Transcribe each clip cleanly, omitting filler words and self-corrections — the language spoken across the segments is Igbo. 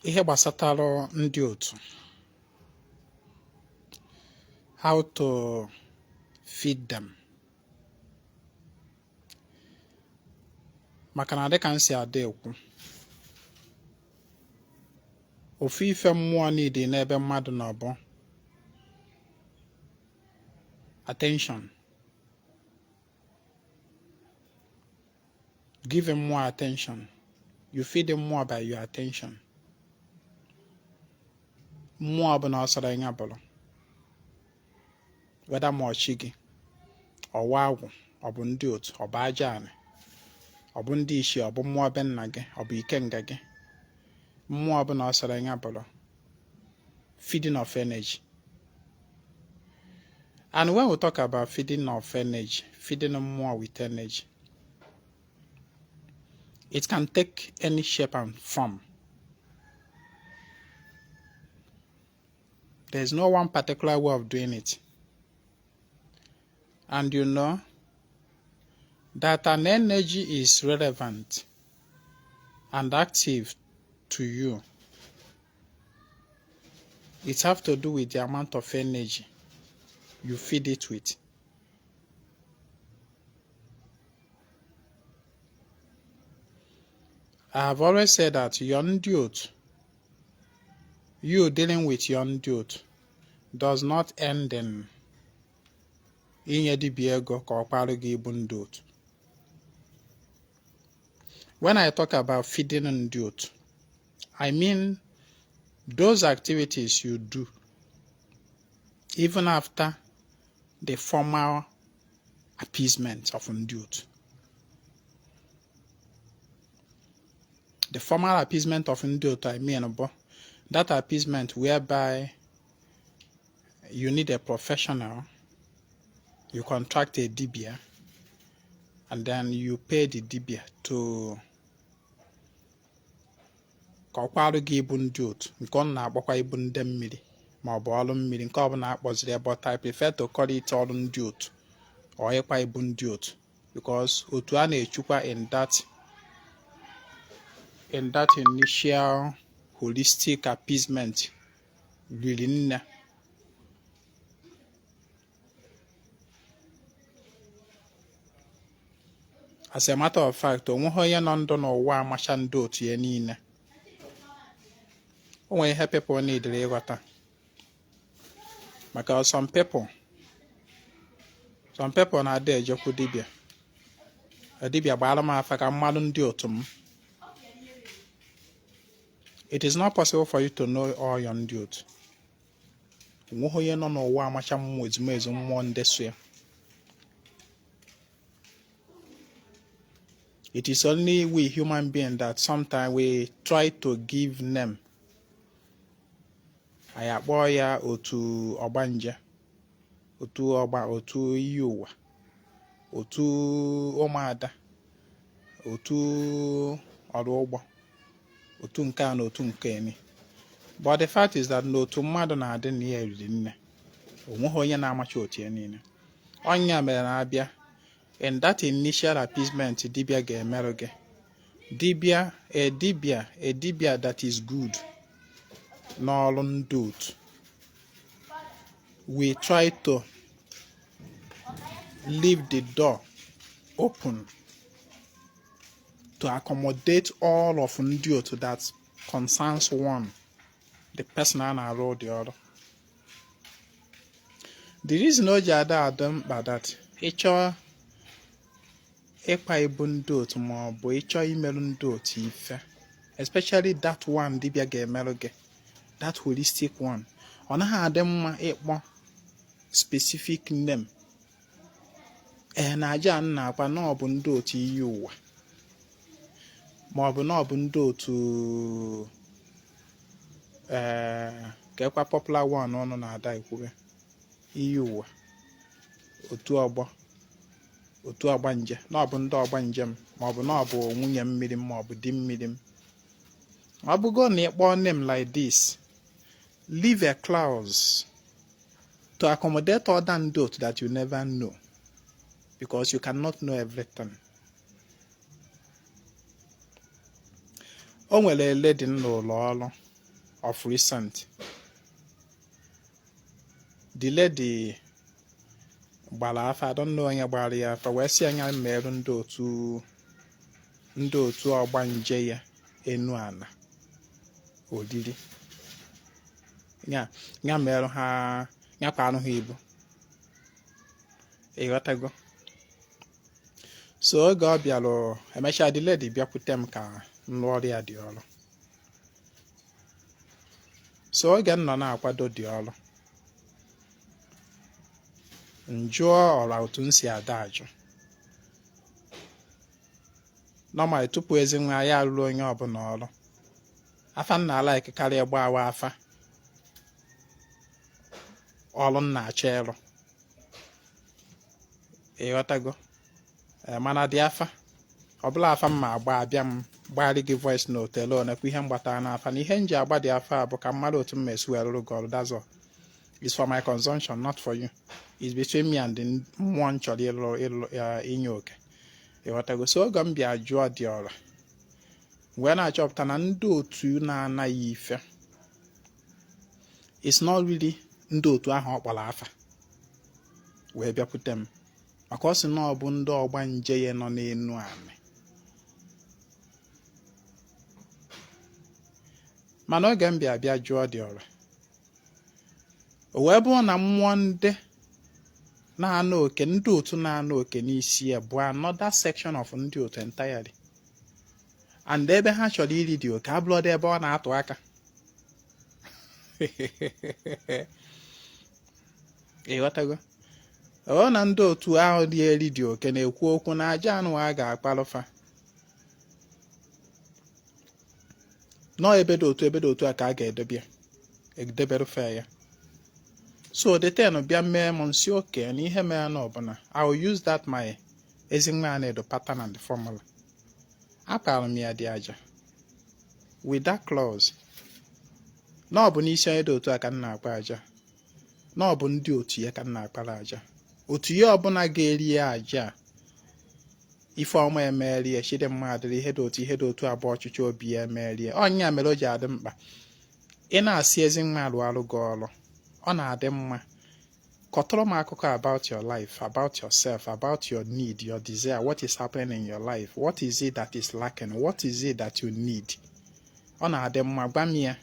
Ihe gbasatara ndị otu, how to feed them, maka na dịka m si ada ekwu, ofu ife mmụọ need n'ebe mmadụ nọ bụ attention. Give mmụọ attention. You feed mmụọ by your attention. Mmụọ ọbụla ọ sọrọ ya bụrụ, whether ma ọ chi gị, ọ wụ agwụ, ọ bụ ndị otu, ọ bụ aja anị, ọ bụ ndị ichie, ọ bụ mmụọ be nna gị, ọ bụ ikenga gị, mmụọ ọbụla ọ sọrọ ya bụrụ, feeding of energy. And when we talk about feeding of energy, feeding mmụọ with energy, it can take any shape and form. There's no one particular way of doing it. And you know that an energy is relevant and active to you. It have to do with the amount of energy you feed it with. I have always said that your ndị otu, you dealing with your ndị otu, does not end in inye dibịa ego ka ọ kwarụ gị ibu ndị otu. When I talk about feeding ndị otu, I mean those activities you do even after the formal appeasement of ndị otu. The formal appeasement of ndị otu I mean bụ that appeasement whereby you need a professional, you contract a dibia, and then you pay the dibia to ka ọ kwarụ gị ibu ndị otu, nke ọ na-akpọkwa ibu ndị mmiri ma ọ bụ ọrụ mmiri, nke ọbụla akpọziri ya, but I prefer to call it ọrụ ndị otu or ịkwa ibu ndị otu, because otu a na-echukwa in that initial holistic appeasement riri nne. As a matter of fact, o nweghị onye nọ ndụ n'ụwa amacha ndị otu ya niile. O nwere ihe people needịrị ịghọta, maka some people na-ada ejekwu dibịa, dibịa gbaara m afa ka m malụ ndị otu m. It is not possible for you to know all your ndị otu. Onweghị onye nọ n'ụwa amacha mmụọ ezumezu mmụọ ndị so ya. It is only we human beings that sometimes we try to give name. Anyị akpọọ ya otu ọgbanje, otu ọgba, otu iyi ụwa, otu ụmụada, otu ọrụ ụgbọ, otu nke a na otu nke eni. But the fact is that na otu mmadụ na-adị na ya riri nne, o nweghị onye na-amacha otu ya niile. Ọ nya mere na abịa in that initial appeasement dibịa ga-emerụ gị, dibịa a dibịa a dibịa that is good n'ọrụ ndị otu, we try to leave the door open to accommodate all of ndị otu that concerns one, the person a na-arụ ụdị ọrụ. The reason o ji ada adị mkpa that ịchọọ ịkwa ibu ndị otu ma ọ bụ ịchọọ imerụ ndị otu ife, especially that one dibịa ga-emerụ gị, that holistic one, ọ naghị adị mma ịkpọ specific name. Ee, na aja a na-akwa na ọ bụ ndị otu iyi ụwa ma ọ bụ na ọ bụ ndị otu ee kekwa popular one ọnụ na-ada ekwube iyi ụwa, otu ọgbọ, otu ọgbanje, na ọ bụ ndị ọgbanje m ma ọ bụ na ọ bụ nwunye mmiri m ma ọ bụ di mmiri m. Ọ bụgo na ịkpọ name like this, leave a clause to accommodate other ndị otu that you never know, because you cannot know everything. O nwere lady m lụrụ ọrụ. Of recent, the lady gbara afa. I don't know onye gbara ya afa, wee sị anya merụ ndị otu ọgbanje ya enu ana oriri ya, ya merụ ha, ya kwanụ ha ibu. Ịghọtago? So oge ọ bịara, emechaa, the lady bịakwute m ka m rụọ ọrụ ya dị ọrụ. So oge m nọ na-akwado dị ọrụ, m jụọ ọra otu m si ada ajụ. Normally, tupu Ezinwa ya arụrụ onye ọbụla ọrụ, afa m na-alike karịa gbawa afa ọrụ m na-achọ ịrụ. Ịghọtago? Ee, mana dị afa ọbụla, afa m ma agba, abịa m gbagharị gị voice note elo nekwa ihe m gbatara n'afa na ihe m ji agba dị afa bụ ka mmadụ otu m esi wee rụrụ gị ọrụ. That's all. It's for my consumption, not for you. It's between me and the mmụọ m chọrọ ịlụ inye oke. Ịghọtago? So oge m bịa jụọ dị ọra, wee na-achọpụta na ndị otu na-anaghị ife, it's not really ndị otu ahụ ọ kpọrọ afa wee bịakwute m, maka ọ sị na ọ bụ ndị ọgbanje ya nọ n'enu anị. Mana oge m bịa jụọ dị ọra, o wee bụrụ na mmụọ ndị na-anụ oke, ndị otu na-anụ oke n'isi ya, bụ another section of ndị otu entirely, and ebe ha chọrọ iri dị oke abụrọdị ebe ọ na-atụ aka. Ịghọtago? Ọ na ndị otu ahụ dị eri dị oke na-ekwu okwu na aja anụ a ga-akparụfa nọọ ebe dị otu, ebe dị otu a ka a ga-edobe edeberufe ya. So the thing bịa mee m nsi oke na ihe mere na ọbụla I will use that my Ezinwa Anaedo pattern and formula. Akpara m ya dị aja with that clause na ọ bụ n'isi onye dị otu a ka m na-akpa aja, na ọ bụ ndị otu ya ka m na-akpara aja. Otu ya ọbụla ga-eri ya aja a, ife ọma emerie, chidimma adịrị, ihe dị otu, ihe dị otu abụọ, ọchịchị obi ya emerie. Ọnya mere o ji adị mkpa ị na-asị Ezinwa alụ alụ gị ọrụ, ọ na-adị mma kọtụrụ m akụkọ about your life, about yourself, about your need, your desire, what is happening in your life, what is it that is lacking, what is it that you need. Ọ na-adị mma gwa m ya,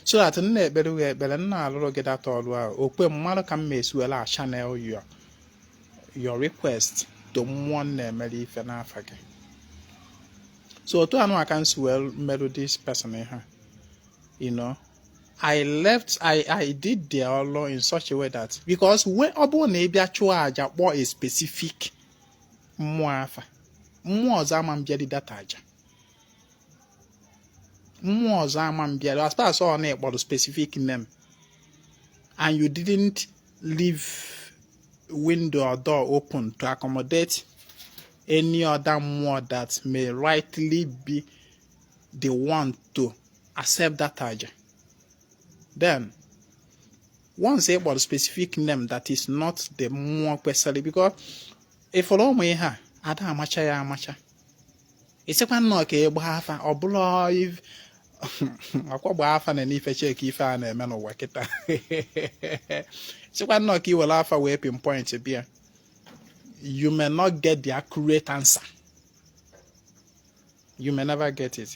so that m na-ekpere gị ekpere, m na-alụrụ gị data ọrụ ahụ, okwe mmadụ ka m ma esi were channel your request to mmụọ m na-emere ife n'afa gị. So otu anụ aka m si wee merụ this person ihe a. I left I did the ọrụ in such a way that, because when ọ bụrụ na ị bịa chụọ aja kpọọ a specific mmụọ afa, mmụọ ọzọ ama m bịari data aja, mmụọ ọzọ ama m bịari. As far as ọ na-ekpọrọ specific name and you didn't leave window or door open to accommodate any other mmụọ that may rightly be the one to accept that aja, then once ị kpọrọ specific name that is not the mmụọ kwesịrị, because ịfọrọ ụmụ ihe a ada amacha ya amacha, ịsịkwa nnọọ ka ị gbaa afa, ọ bụla akwa gbaa afa na n'ife cheki ife a na-eme n'ụwa kịta, sịkwa nnọọ ka ị were afa wee pinpoint bịa, you may not get the accurate answer. You may never get it.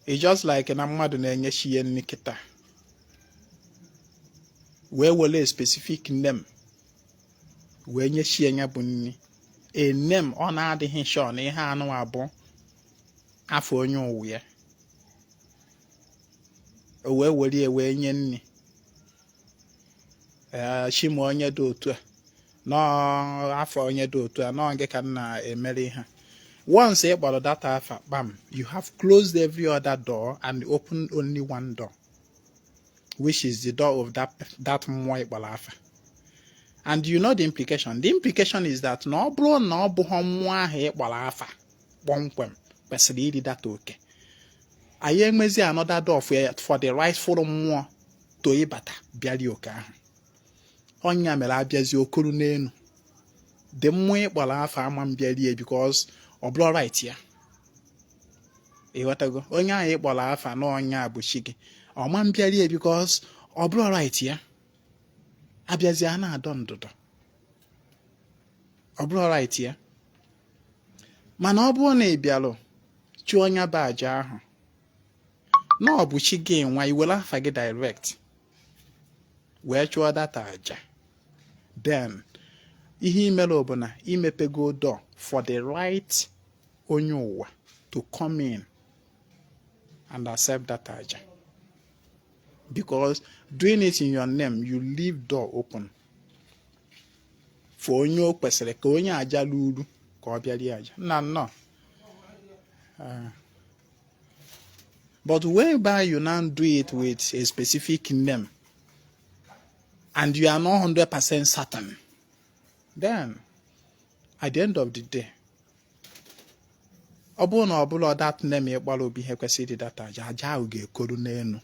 It's just like na mmadụ na-enye chi ya nri kịta wee were a specific name wee nye chi ya bụ nri, a name ọ na-adịghị sure na ihe anụ abụọ afọ onye ụwa ya, o wee were ya wee nye nri chi ma onye dị otu a n'afọ onye dị otu a nọọ gị ka m na-emere ihe. Once ị kpọrọ data afa, kpam, you have closed every other door and opened only one door, which is the door of that mmụọ ị kpọrọ afa. And you know the implication. The implication is that na ọ bụrụ na ọ bụghị mmụọ ahụ ị kpọrọ afa kpọmkwem kwesịrị iri data oke, anyị enwezi another door for the rightful mmụọ to ịbata bịari oke ahụ. Ọnya mere abịazi okoro n'elu, the mmụọ ị kpọrọ afa ama m bịarie, because ọ bụrụ right ya. Ịghọtago? Onye ahụ ị kpọrọ afa na onye a bụ chi gị, ọ ma mbịarie because ọ bụrọ right ya abịazi a na-adọ ndụdọ, ọ bụrọ right ya. Mana ọ bụrụ na ị bịalụ chụọ nya bụ aja ahụ na ọ bụ chi gị nwa, i were afa gị direct wee chụọ that aja, then ihe i mere bụ na i mepego door for the right onye ụwa to come in and accept that aja, because doing it in your name, you leave door open for onye o kwesịrị ka onye aja luru ka ọ bịa rie aja nna nnọọ. But whereby you now do it with a specific name and you are not 100% certain, then at the end of the day, ọ bụrụ na ọ bụrọ that name ị kpọrọ bụ ihe kwesịrị iri that aja, aja ahụ ga-ekoru n'elu.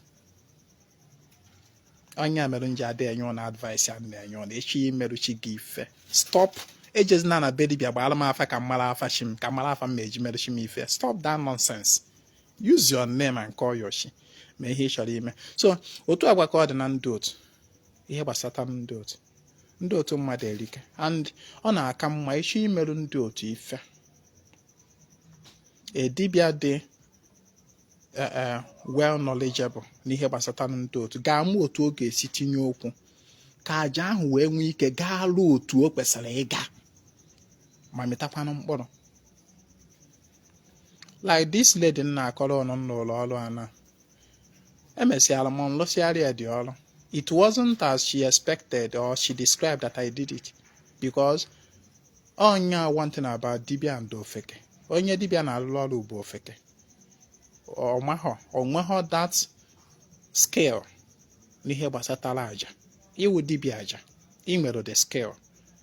Ọ nya mere m ji ada enye ụnụ advice a na-enye ụnụ: ị chọọ imerụ chi gị ife, stop ejezina na be dibịa gbara m afa ka m mara afa chi m, ka m mara afa m eji merụ chi m ife. Stop that nonsense. Use your name and call your chi, mee ihe ị chọrọ ime. So otu agwa ka ọ dị na ndị otu, ihe gbasata ndị otu, ndị otu mmadụ erika, and ọ na-aka mma ị chọọ imerụ ndị otu ife, a dibịa dị well knowledgeable n'ihe gbasata ndị otu ga-ama otu ọ ga-esi tinye okwu ka aja ahụ wee nwee ike gaa ruo otu o kwesịrị ịga ma mịtakwanụ mkpụrụ. Like this lady m na-akọrọ ụnụ n'ụlọ ọrụ a na emesịara m nlụsịarị ya dị ọrụ. It wasn't as she expected or she described that I did it, because ọ nya one thing about dibia and ofeke, onye dibia na-alụ ọrụ bụ ofeke, ọ mahọ, o nwehọ that skill n'ihe gbasatara aja. Ị wụ dibia aja, ị nwere the skill,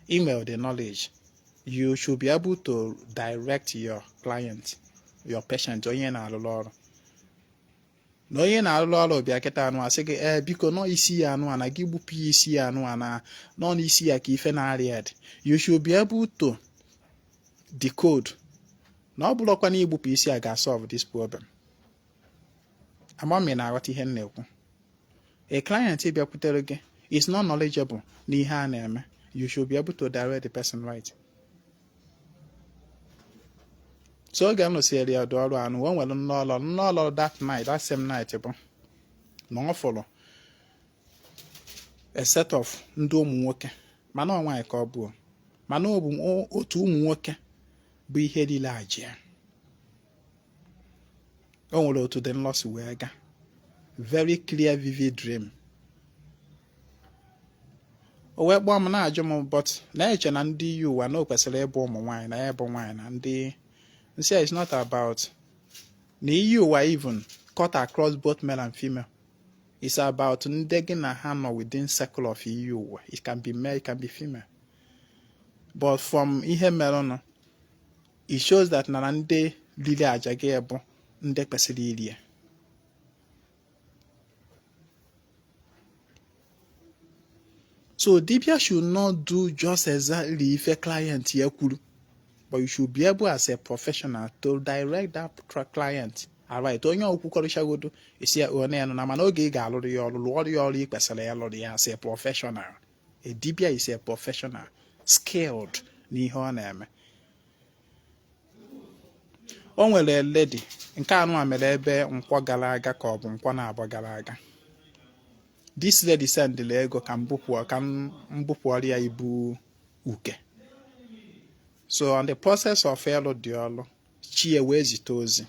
ị nwere the knowledge, you should be able to direct your client, your patient, onye na-alụrụ ọrụ. Na onye na-alụrụ ọrụ bịa kịta anụ asị gị, ee, biko, nọ isi ya anụ a na gị gbupụ ya isi ya anụ a na nọ n'isi ya ka ife na-arịa dị, you should be able to decode na ọ bụrụkwa na igbupụ isi a ga-solve this problem. Ama m na-aghọta ihe m na-ekwu. A client bịakwutere gị is not knowledgeable n'ihe a na-eme, you should be able to direct the person right. So oge m lụsịrị ya ọdụ ọrụ anụ, o nwere nlọ nlọ that night, that same night, bụ na ọ fụrụ a set of ndị ụmụ nwoke, mana ọ nwaanyị ka ọ bụ, mana ọ bụ otu ụmụ nwoke bụ ihe niile aja ya. O nwere otu dị nlọ si wee gaa, very clear, vivid dream. O wee kpọọ m na-ajụ m, but na-eche na ndị iyi ụwa na o kwesịrị ịbụ ụmụ nwaanyị, na ya bụ nwaanyị, na ndị nsị. It's not about na iyi ụwa even cut across both male and female. It's about ndị gị na ha nọ within circle of iyi ụwa. It can be male, it can be female, but from ihe merenụ, it shows that na ndị riri aja gị bụ ndị kwesịrị iri ya. So dibia should not do just exactly ife client ya kwuru, but you should be able as a professional to direct that client alright. Onye okwukọrịchagodo esi ya onye ya nọ na, mana oge ị ga-alụrụ ya ọrụ, lụọrọ ya ọrụ ị kwesịrị ya lụrụ ya as a professional. A dibia is a professional skilled n'ihe ọ na-eme. O nwere lady nke anụ a mere ebe nkwọ gara aga, ka ọ bụ nkwọ na-abọ gara aga. This lady sendịrị ego ka m bupụọrọ ya ibu uke. So on the process of ịlụ dị ọlụ, chi ya wee zite ozi.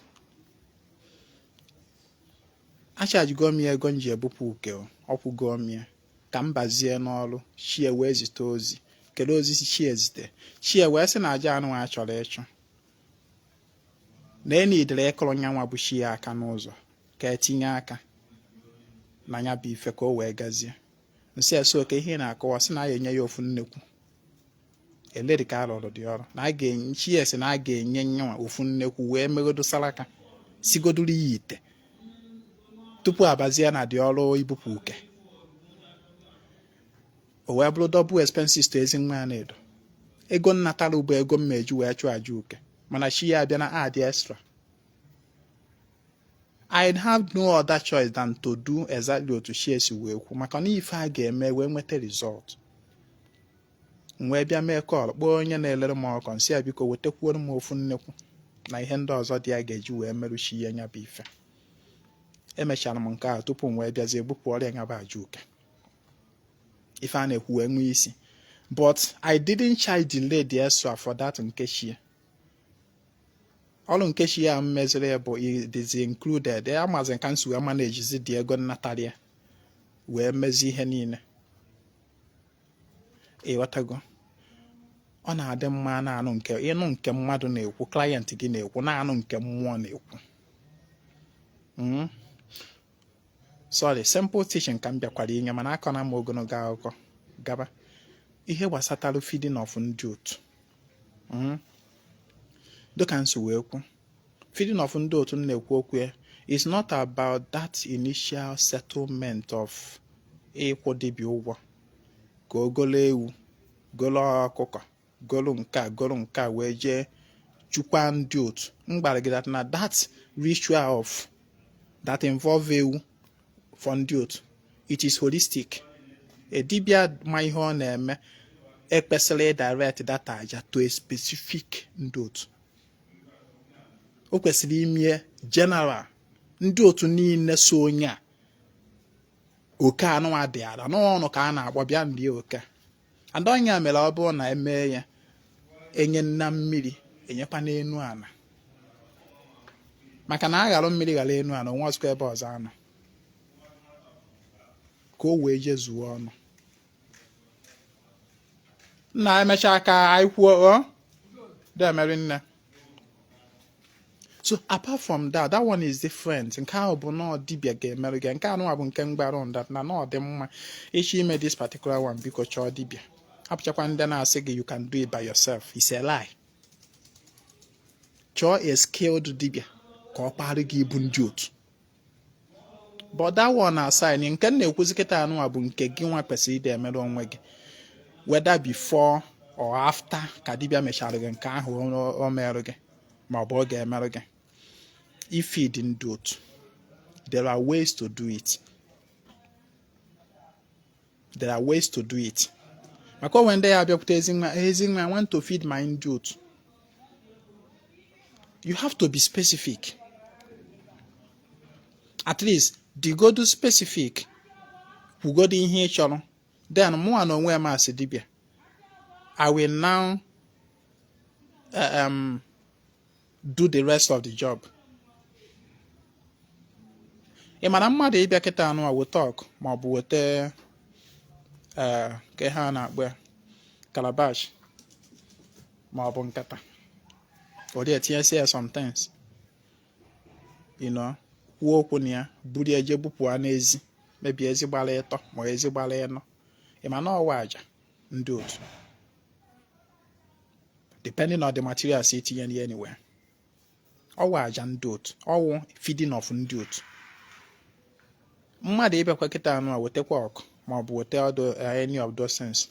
Achajigo m ya ego m ji ebupụ uke, ọ kwụgo m ya ka m bazie n'ọrụ. Chi ya wee zite ozi. Kedu ozi chi ya zite? Chi ya wee sị na aja anụ a chọrọ ịchụ na enidere ịkụrụ nyanwa bụ chi ya aka n'ụzọ ka etinye aka na ya bụ ife ka o wee gazie. M sị ya, so ka ihe na-akọwa, sị na a ga-enye ya ofu nnekwu eledi ka a rụrụ dị ọrụ, na a ga-enye chi ya, sị na a ga-enye nyanwa ofu nnekwu wee megodo saraka, sigodoro ya ite tupu abazie na dị ọrụ ibupụ uke. O wee bụrụ double expenses to ezi nwa ya na-edo ego nnatara bụ ego mmeji wee chụọ aja uke, mana chi ya abịa na add extra. I have no other choice than to do exactly otu chi esi wee kwu, maka na ife a ga-eme wee nweta result. M wee bịa mee call, kpọọ onye na-elere m ọkụkọ, nsị ya, biko wetakwuoro m ofu nnekwu na ihe ndị ọzọ dị ya ga-eji wee merụchi ya nya bụ ife. Emechara m nke ahụ tupu m wee bịazie bupụ ọrịa nya bụ aja uke. Ife a na-ekwu wee nwee isi, but I didn't charge the lady extra for that. Nkechi ọrụ nkechi ya m meziri bụ dịzi included. Ya mazi ka nsi wee manage dị ego nnatara ya wee mezi ihe niile. Ịghọtago? Ọ na-adị mma na-anụ nke ịnụ nke mmadụ na-ekwu, client gị na-ekwu, na-anụ nke mmụọ na-ekwu. Sorry, simple teaching ka m bịakwara inye, mana akọ na m ogologo akụkọ gaba ihe gbasatara feeding of ndị otu. Dịka nsi wee kwu, feeding of ndị otu m na-ekwu okwu ya is not about that initial settlement of ịkwụ dibịa ụgwọ ka o golo ewu, golo ọkụkọ, golo nke a, golo nke a, wee jee chukwa ndị otu. M gbara gị that na that ritual of that involve ewu for ndị otu, it is holistic. A dibịa ma ihe ọ na-eme ekpesịrị direct that aja to a specific ndị otu. O kwesịrị ime general, ndị otu niile so onye a oke anụnwa dị ala n'ọnụ ka a na-akpọ bịa nrie oke. And ọnya mere ọ bụrụ na emee ya, enye nna mmiri, enyekwa n'enu ala, maka na aghara mmiri ghara enu ala, onwe ọzọkwa ebe ọzọ anọ ka o wee jezuo ọnụ. Nna, emechaa ka anyị kwuo. O demeri nne. So apart from that, that one is different. Nke ahụ bụ na dibịa ga-emerụ gị. Nke anụnwa bụ nke mgbarụ that na ọ dị mma ịchọ ime this particular one, biko chọọ dibịa. Hapụchakwa ndị na-asị gị you can do it by yourself. It's a lie. Chọọ a skilled dibịa ka ọ kparị gị ibu ndị otu. But that one aside, nke m na-ekwuzi kịta anụnwa bụ nke gị nwa kwesịrị ide emerụ onwe gị, whether before or after ka dibịa mechara gị nke ahụ o merụ gị ma ọ bụ ọ ga-emerụ gị. Ifeed ndị otu, there are ways to do it. There are ways to do it, maka onwe ndị ya abịakwute Ezinwa, "Ezinwa, I want to feed my ndị otu." You have to be specific. At least digodu specific, kwugodo ihe ị chọrọ. Then mụnwa na onwe m asị dibịa, I will now do the rest of the job. Ị mara mmadụ ịbịa kịta anụ a weta ọkụ maọbụ weta ka ihe a na-akpọ ya calabash maọbụ nkata ụdị etinyesi ya sometimes, kwuo okwu na ya, buru eje bupụ ha n'ezi, mebie ezi gbara ịtọ ma ezi gbara ịnọ. Ị ma na ọwa aja ndị otu, depending on the materials itinye ya. Anywhere, ọwa aja ndị otu, ọwụ feeding of ndị otu. Mmadụ ịbịakwa kịta anụ a wetakwa ọkụ maọbụ weta ọdụ, any of those things,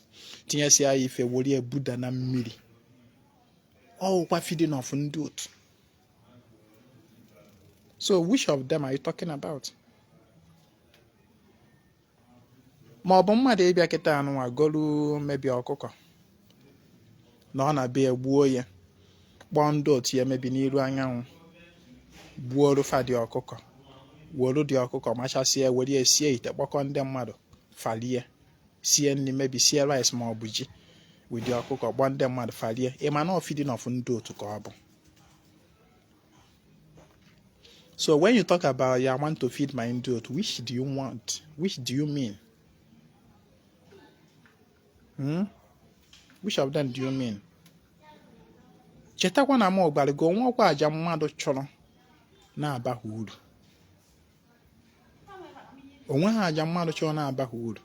tinyesịa ya ife, were buda na mmiri, ọwụkwa feeding of ndị otu. So which of them are you talking about? Ma ọ bụ mmadụ ịbịa kịta anụnwa golu mebi ọkụkọ na ọ na-abịa ya gbuo ya, kpọọ ndị otu ya mebi n'iru anyanwụ, gbuo fa dị ọkụkọ, were dị ọkụkọ machasịa, were ya sie ite, kpọkọ ndị mmadụ falie, sie nri, mebi sie rice ma ọ bụ ji with ọkụkọ, kpọọ ndị mmadụ falie. Ị ma na ọ feeding of ndị otu ka ọ bụ. So when you talk about, "Yeah, I want to feed my ndị otu," which do you want? Which do you mean? Hmm? Which of them do you mean? Chetakwa na m gwara gị, onwe ọkwa aja mmadụ chọrọ na-abaghị uru. Onwe ha aja mmadụ chọrọ na-abaghị uru.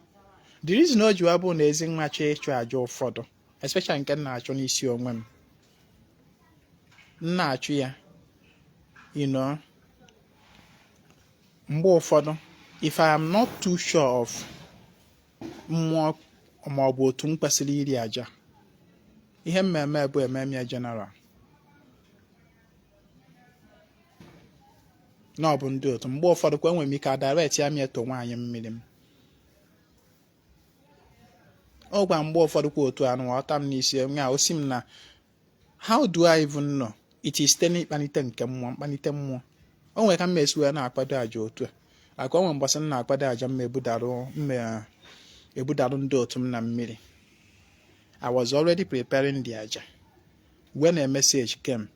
The reason o ji wee bụ na Ezinwa chọọ ịchụ aja ụfọdụ, especially nke m na-achụ n'isi onwe m, m na-achụ ya, mgbe ụfọdụ, if I am not too sure of mmụọ ma ọ bụ otu m kwesịrị iri aja, ihe mmemme bụ ememe ya general. Na ọ bụ ndị otu. Mgbe ụfọdụ kwa, enwere m ike direct ya mieto nwaanyị mmiri m. Ọ gwa mgbe ụfọdụ kwa otu anụ ọta m n'isi nya osi m na how do I even know? It is site n'ịkpanite nke mmụọ, mkpanite mmụọ. O nwere ka m esi wee na-akwado aja otu a aka. O nwere mbọsị m na-akwado aja m ebudarụ ndị otu m na mmiri. I was already preparing the aja when a message came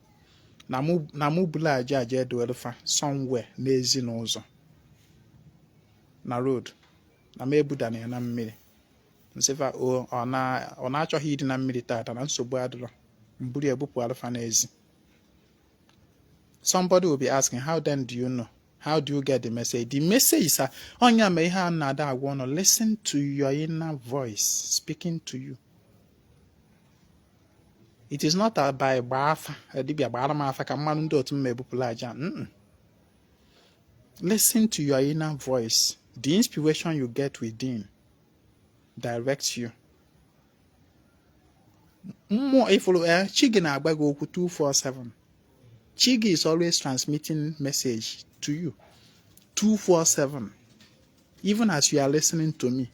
na mụ bulu aja edowere somewhere n'ezi n'ụzọ na road, na m ebudana ya na mmiri. M sị fa ọ na-achọghị ịdị na mmiri tata, na nsogbu adịrọ, mburu ebupụ alụfa n'ezi. Somebody will be asking, "How then do you know? How do you get the message?" The message is onye ma ihe a na-ada agwa ụnụ: listen to your inner voice speaking to you. It is not by gbaa afa, dibịa gbara m afa ka mmanụ ndị otu m ma ebupụla aja. Listen to your inner voice. The inspiration you get within directs you. Mmụọ ifuru chi gị na-agba gị okwu 247. Chi gị is always transmitting message to you 247. Even as you are listening to me,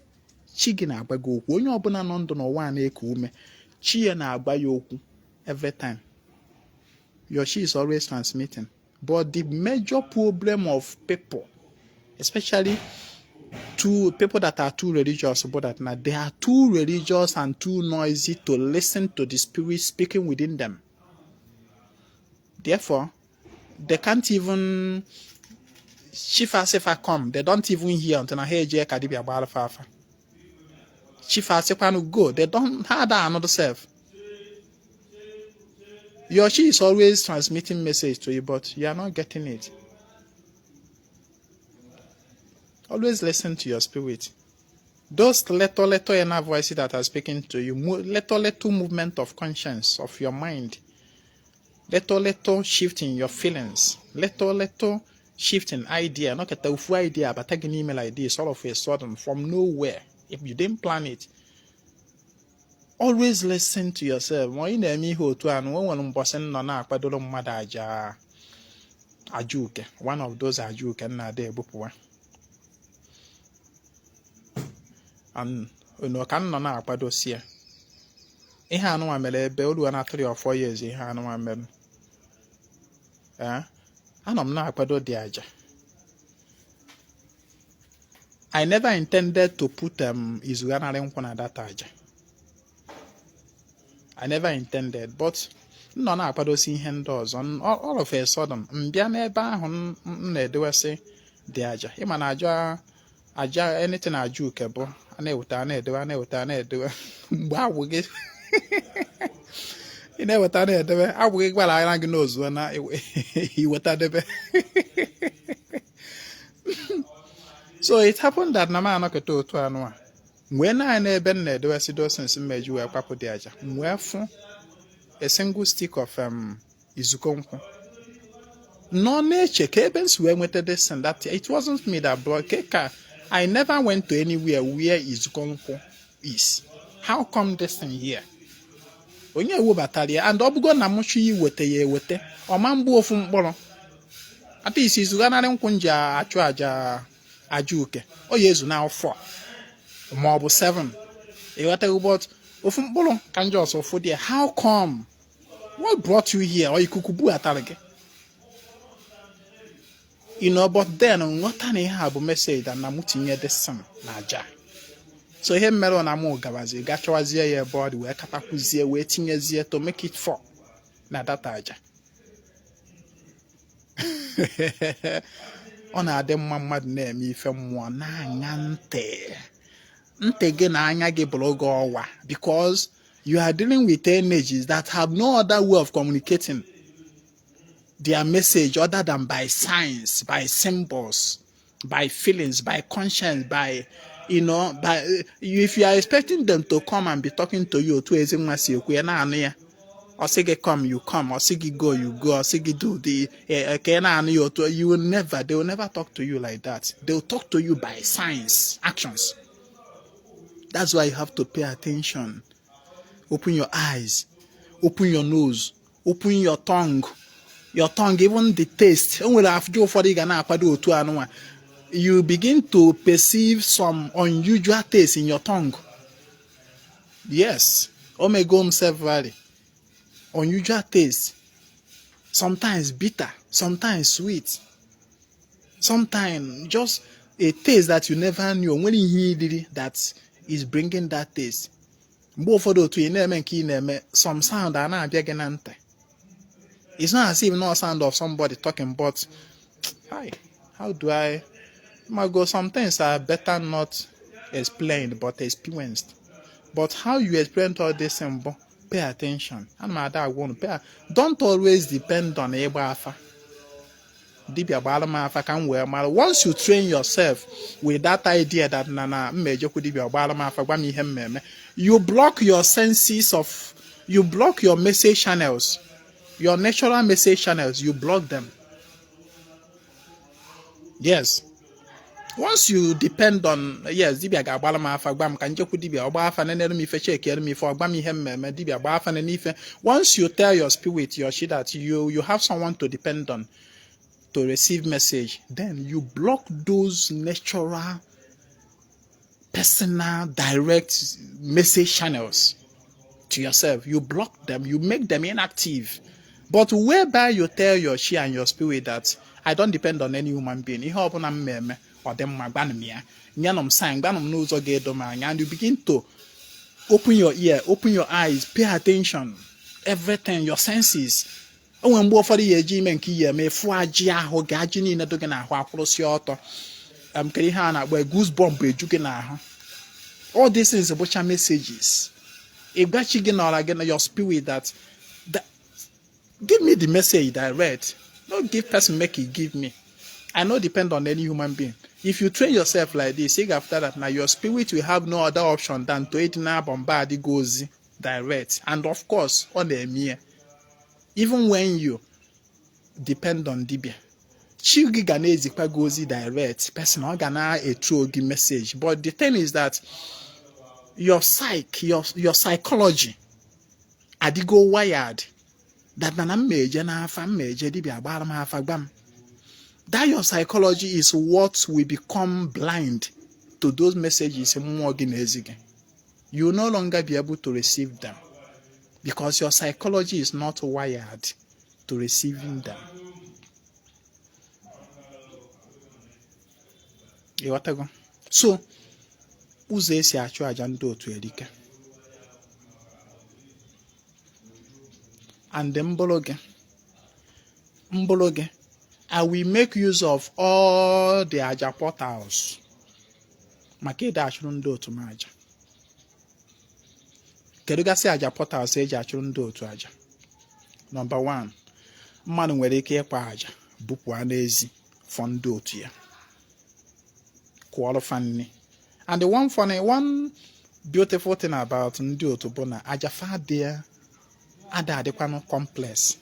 chi gị na-agba gị okwu. Onye ọbụla nọ ndụ n'ụwa a na-eku ume, chi ya na-agba ya okwu every time. Your chi is always transmitting. But the major problem of people, especially too people that are too religious, but that now they are too religious and too noisy to listen to the spirit speaking within them. Therefore, they can't even chi fa sị fa come, they don't even hear until na ha eje ka dibịa gbara fa afa. Chi fa sịkwanụ go, they don't ha ada another self. Your chi is always transmitting message to you, but you are not getting it. Always listen to your spirit. Those little little inner voices that are speaking to you, little little movement of conscience of your mind, little little shift in your feelings, little little shift in idea, not a ofu idea abata gị n'ime like this all of a sudden from nowhere if you didn't plan it. Always listen to yourself ma ị na-eme ihe otu a. O nwere mbọsị m nọ na-akwadoro mmadụ aja uke, one of those aja uke m na-ada ebupụwa, and ka m nọ na-akwadosi ya, ihe anụnwa mere ebe olu na 3 or 4 years. Ihe anụnwa mere, anọ m na-akwado dị aja. I never intended to put izughanarị nkwụ na that aja. I never intended, but m nọ na-akwadosi ihe ndị ọzọ. All of a sudden, m bịa n'ebe ahụ m na-edewesị dị aja. Ịma na aja anything aja uke bụ a na-eweta, a na-edewe, a na-eweta, a na-edewe. Mgbe agwụ gị ị na-eweta na-edewe, agwụ gị gwara anya gị n'ozuo na iweta debe. So it happened that na m anọkọta otu anụ a wee naanị n'ebe m na-edewesị those things m meji wee kwapụ dị aja, m wee fụ a single stick of izuko nkwụ nọ na-eche ka ebe m si wee nweta this thing, that it wasn't me that brought ke ka I never went to anywhere where izuko nkwụ is. How come this thing here? Onye webatara ya? And ọ bụgo na m chọ iweta ya eweta, ọma mgbu ofu mkpụrụ at least izughanarị nkwụ m ji achụ aja uke, ọ ya ezu na 4 ma ọ bụ 7, ịghọtaghị? But ofu mkpụrụ ka m just fụ dị. How come? What brought you here? Ọ ikuku bubatara gị? But then nghọta na ihe a bụ message that na mụ tinye this thing na aja. So ihe mere na mụ gabazie ga chọwazie ya ebe ọ dị, wee katakwuzie, wee tinyezie to make it four na that aja. Ọ na-adị mma mmadụ na-eme ife mmụọ na-aṅa ntị. Ntị gị na anya gị bụrụ gị ọwa, because you are dealing with energies that have no other way of communicating their message other than by signs, by symbols, by feelings, by conscience, by you know, by if you are expecting them to come and be talking to you otu ezi nwa si ekwu ya na-anụ ya, ọ sị gị come, you come, ọ sị gị go, you go, ọ sị gị do the ka ị na-anụ ya otu, you will never they will never talk to you like that. They will talk to you by signs, actions. That's why you have to pay attention. Open your eyes, open your nose, open your tongue. Your tongue, even the taste. O nwere aja ụfọdụ ị ga na-akwado otu anụnwa, you begin to perceive some unusual taste in your tongue. Yes, omego m severally. Unusual taste, sometimes bitter, sometimes sweet, sometimes just a taste that you never knew. Nwere ihe iriri that is bringing that taste. Mgbe ụfọdụ, otu ị na-eme nke ị na-eme, some sound a na-abịa gị na ntị. It's not as if no sound of somebody talking, but hi, how do I mago? Some things are better not explained but experienced. But how you explain all this mbụ, pay attention. Ana m ada agwa unu, pay, don't always depend on ịgba afa. Dibịa gbara m afa ka m wee mara. Once you train yourself with that idea that na m ejekwu dibịa gbara m afa, gwa m ihe m eme, you block your senses of, you block your message channels, your natural message channels, you block them. Yes, once you depend on, yes, dibịa ga-agbara m afa, gwa m ka njekwu dibịa ọgba afa, nenere m ife, chekiere m ife, ọgba m ihe mmemme, dibịa gba afa nene ife. Once you tell your spirit, your chi, that you have someone to depend on to receive message, then you block those natural, personal, direct message channels to yourself. You block them, you make them inactive. But whereby you tell your chi and your spirit that I don't depend on any human being, ihe ọbụla m eme ọ dị mma, gbanụ m ya, nyenụ m sign, gbanụ m n'ụzọ ga-edo m anya, and you begin to open your ear, open your eyes, pay attention, everything, your senses. O nwere mgbe ụfọdụ ya eji ime nke ihe eme, fụ ajị ahụ gị, ajị niile dị gị n'ahụ akwụrụsị ọtọ. Kedu ihe a na-akpọ goosebump eju gị n'ahụ. All these things bụcha messages. Ịgbachi gị n'ọra gị na your spirit that give me the message direct, no give person make e give me. I no depend on any human being. If you train yourself like this, ị ga-after that na your spirit will have no other option than to ịdị na bombard gị ozi direct. And of course, ọ na-eme ya. Even when you depend on dibia, chi gị ga na-ezikwa gị ozi direct person, ọ ga na-etro gị message. But the thing is that your psyche, your psychology adịgo wired that na m eje n'afa, m eje dibia gbara m afa, gwa m. That your psychology is what will become blind to those messages mmụọ gị na-ezi gị. You will no longer be able to receive them because your psychology is not wired to receiving them. Ịghọtago? So ụzọ esi achụ àjà ndị otu erika. And mbụrụ gị, I will make use of all the aja portals maka ịda achụrụ ndị otu m aja. Kedu gasị aja portals eji achụrụ ndị otu aja? Number 1, mmadụ nwere ike ịkpa aja bupụ n'ezi for ndị otu ya, kụọrọ fa nni. And the one funny, one beautiful thing about ndị otu bụ na aja fa dị ada adịkwanụ complex.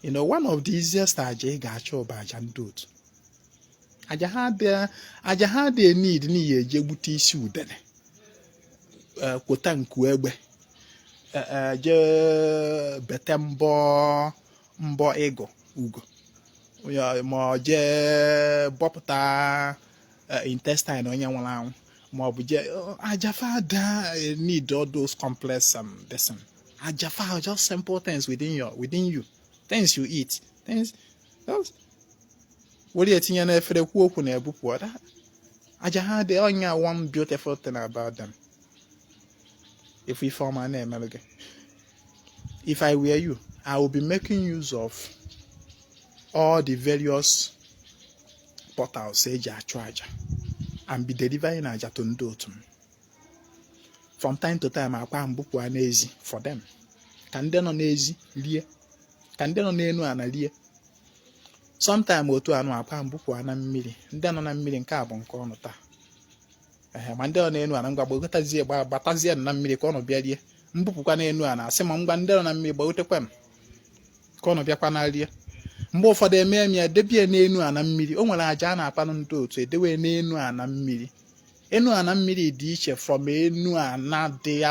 One of the easiest aja ị ga-achọ bụ aja ndị otu. Aja ha dị need n'ihi eje gbute isi udene, kwota nku egbe, jee bete mbọ mbọ ịgụ ugo, ma ọ jee bọpụta intestine onye nwụrụ anwụ, ma ọ bụ jee aja fa need all those complex this thing. Aja fa just simple things within you, things you eat, things just were etinye n'efere, kwuo okwu na ebupụ. Aja ha dị ọnya. One beautiful thing about them, if ife ọma na-emerụ gị, if I were you, I will be making use of all the various portals eji achụ aja and be delivering aja to ndị otu m from time to time. Akwa mbupụ a n'ezi for them, ka ndị nọ n'ezi rie, ka ndị nọ n'elu ana rie. Sometime otu anụ akwa mbupụ a na mmiri, ndị nọ na mmiri, nke a bụ nke ọnụ taa. Ehe, ma ndị nọ n'elu ana, ngwa gbagotazie, gbatazie na mmiri ka ọnụ bịa rie. Mbupụkwa n'elu ana, asị ma ngwa, ndị nọ na mmiri, gbagotekwa m ka ọnụ bịakwa na rie. Mgbe ụfọdụ eme m ya, debie n'enu ana mmiri. O nwere aja a na-akpanụ ndị otu edewe n'enu ana mmiri. Enu ana mmiri dị iche from enu ana dị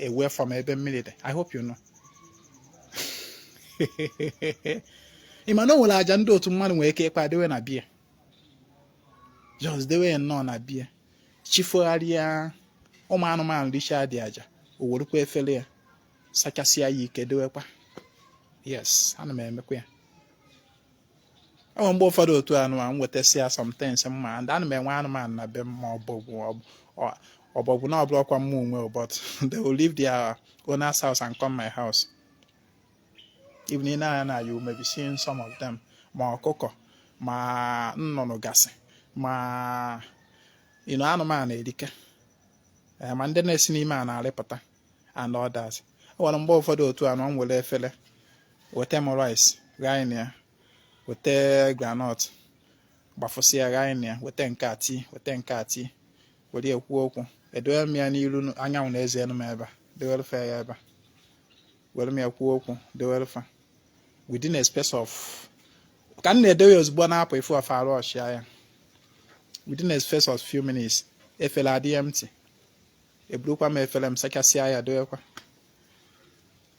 away from ebe mmiri dị. I hope you know. Ị ma na o nwere aja ndị otu mmadụ nwere ike ịkpa dewe na bia, just dewe ya nnọọ na bia, chifogharịa, ụmụ anụmanụ richaa dị aja, o werukwa efere ya sachasịa ya ike dewekwa. Yes, ana m emekwa ya. O nwere mgbe ụfọdụ otu anụ a m wetasịa sometimes mma, and ana m enwe anụmanụ na be m, ma ọbọgwụ, ọbọgwụ na ọbụrụkwa mma onwe, but they will leave their owner's house and come my house. Even in anya na you may be seeing some of them, ma ọkụkọ, ma nnụnụ gasị, ma anụmanụ erika, ma ndị na-esi n'ime a na-arịpụta and others. O nwere mgbe ụfọdụ otu anụ m were efere weta m rice ghaa na ya, weta groundnut gbafụsịa ghaa na ya, weta nke ati, weta nke ati, were ekwu okwu, edowe m ya n'iru anyanwụ na eze enu m ebe a, dewerefe ya ebe a, were m ya kwuo okwu, dewerefa within a space of, ka m na-edewe ya ozugbo na-apụ ifu ọfa arụ ọchịa ya, within a space of few minutes efere adị empty, eburukwa m efere m sachasịa ya dowekwa.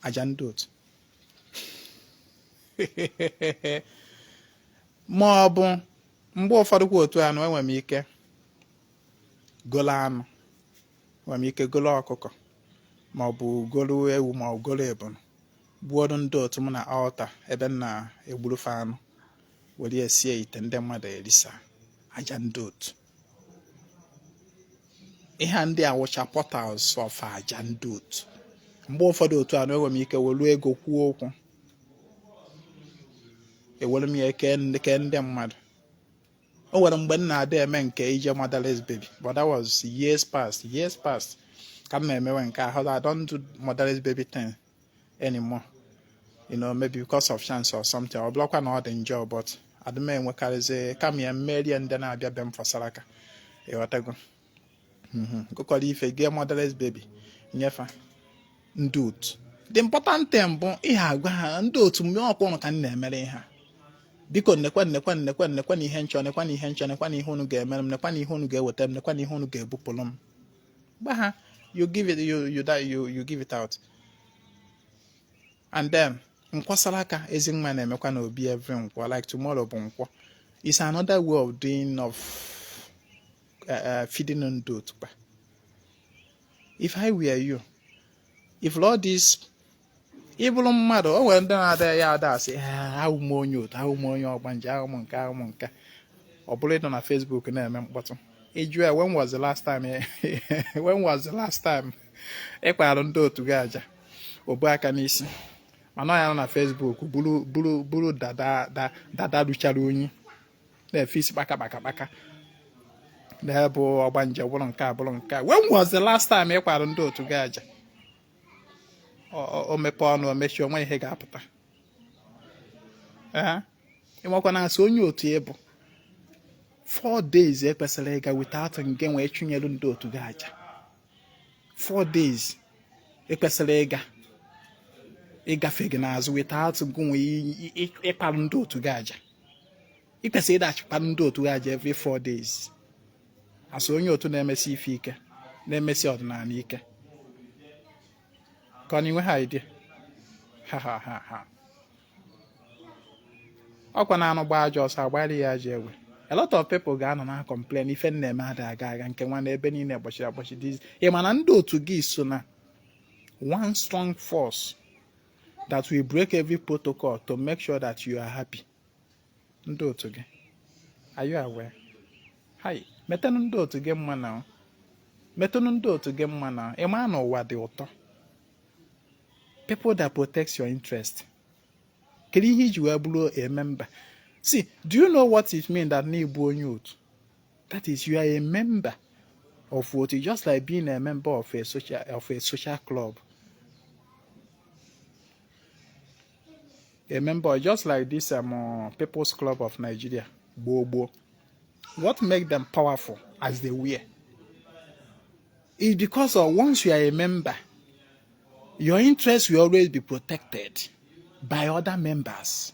Aja ndị otu, ma ọ bụ mgbe ụfọdụ kwa otu anụ, enwere m ike golo anụ, enwere m ike golo ọkụkọ, ma ọ bụ golo ewu, ma ọ bụ golo ebunu, gbuoro ndị otu m na altar ebe m na-egburufe anụ, were ya sie ite, ndị mmadụ erisa. Aja ndị otu, ihe ndị a wụcha portals of aja ndị otu. Mgbe ụfọdụ otu anụ, enwere m ike welu ego kwuo okwu, ewere m ya kee ndị mmadụ. O nwere mgbe m na-ada eme nke ije motherless baby, but that was years past, years past ka m na-emewe nke ahụ. I don't do motherless baby thing anymore, maybe because of chance or something. Ọ bụrụkwa na ọ dị njọ, but adị m enwekarịzi kama ya mmerie ndị na-abịa be m fọsara aka. Ịghọtago? Gụkọrọ ife gee motherless baby nyefa ndị otu. The important thing bụ ihe agwa ha, ndị otu mgbe ọkwa ụnụ ka m na-emere ihe a, biko nnekwa nnekwa nnekwa nnekwa na ihe nchọ, nekwa na ihe nchọ, nekwa na ihe unu ga-emere m, nekwa na ihe unu ga-eweta m, nekwa na ihe unu ga-ebupụrụ m. Gba ha, you give it, you that you give it out. And then nkwasara aka ezi nwa na-emekwa na obi every nkwọ, like tomorrow bụ nkwọ, is another way of doing of feeding ndị otu kwa. If I were you, if all this ị bụrụ mmadụ, o nwere ndị na-ada ya ada asị, "Ahụ m onye otu, ahụ m onye ọgbanje, ahụ m nke, ahụ m nke." Ọ bụrụ ịnọ na Facebook na-eme mkpọtụ, ịjụ ya, when was the last time, when was the last time ị kpara ndị otu gị aja? Obu aka n'isi, mana ọ ya nọ na Facebook buru buru buru dada dada ruchara unyi, na-efe isi kpaka kpaka kpaka na-ebu ọgbanje, bụrụ nke a, bụrụ nke a. When was the last time ị kwara ndị otu gị aja? O mepee ọnụ, o mechie, onwe ihe ga-apụta. Ee, ịmakwa na asị onye otu ịbụ, 4 days ekwesịrị ịga without nge nwee chụnyere ndị otu gị aja. 4 days ekwesịrị ịga ịgafe gị n'azụ without gụnwe ịkparụ ndị otu gị aja. Ị kwesịrị ịdachịkparụ ndị otu gị aja every 4 days asị onye otu na-emesi ife ike, na-emesi ọdịnala ike, ka ọ na-enwe ha idea. Ha ha ha ha, ọkwa na anụ gbaa ajọ ọsọ, agbara ya ajọ egbe. A lot of people ga-anọ na complain, ife na-eme ada aga aga, nke nwa na ebe niile gbachiri agbachi. Dizi ị ma na ndị otu gị so na one strong force that will break every protocol to make sure that you are happy. Ndị otu gị, are you aware? Hai, metenụ ndị otu gị mma na, metụnụ ndị otu gị mma na ị ma na ụwa dị ụtọ. People that protect your interest, kedu ihe iji wee bụrụ a member? See, do you know what it means that na ịbụ onye otu? That is, you are a member of what, just like being a member of a social club, a member just like this People's Club of Nigeria gboo gboo. What make them powerful as they were is because of once you are a member, your interest will always be protected by other members.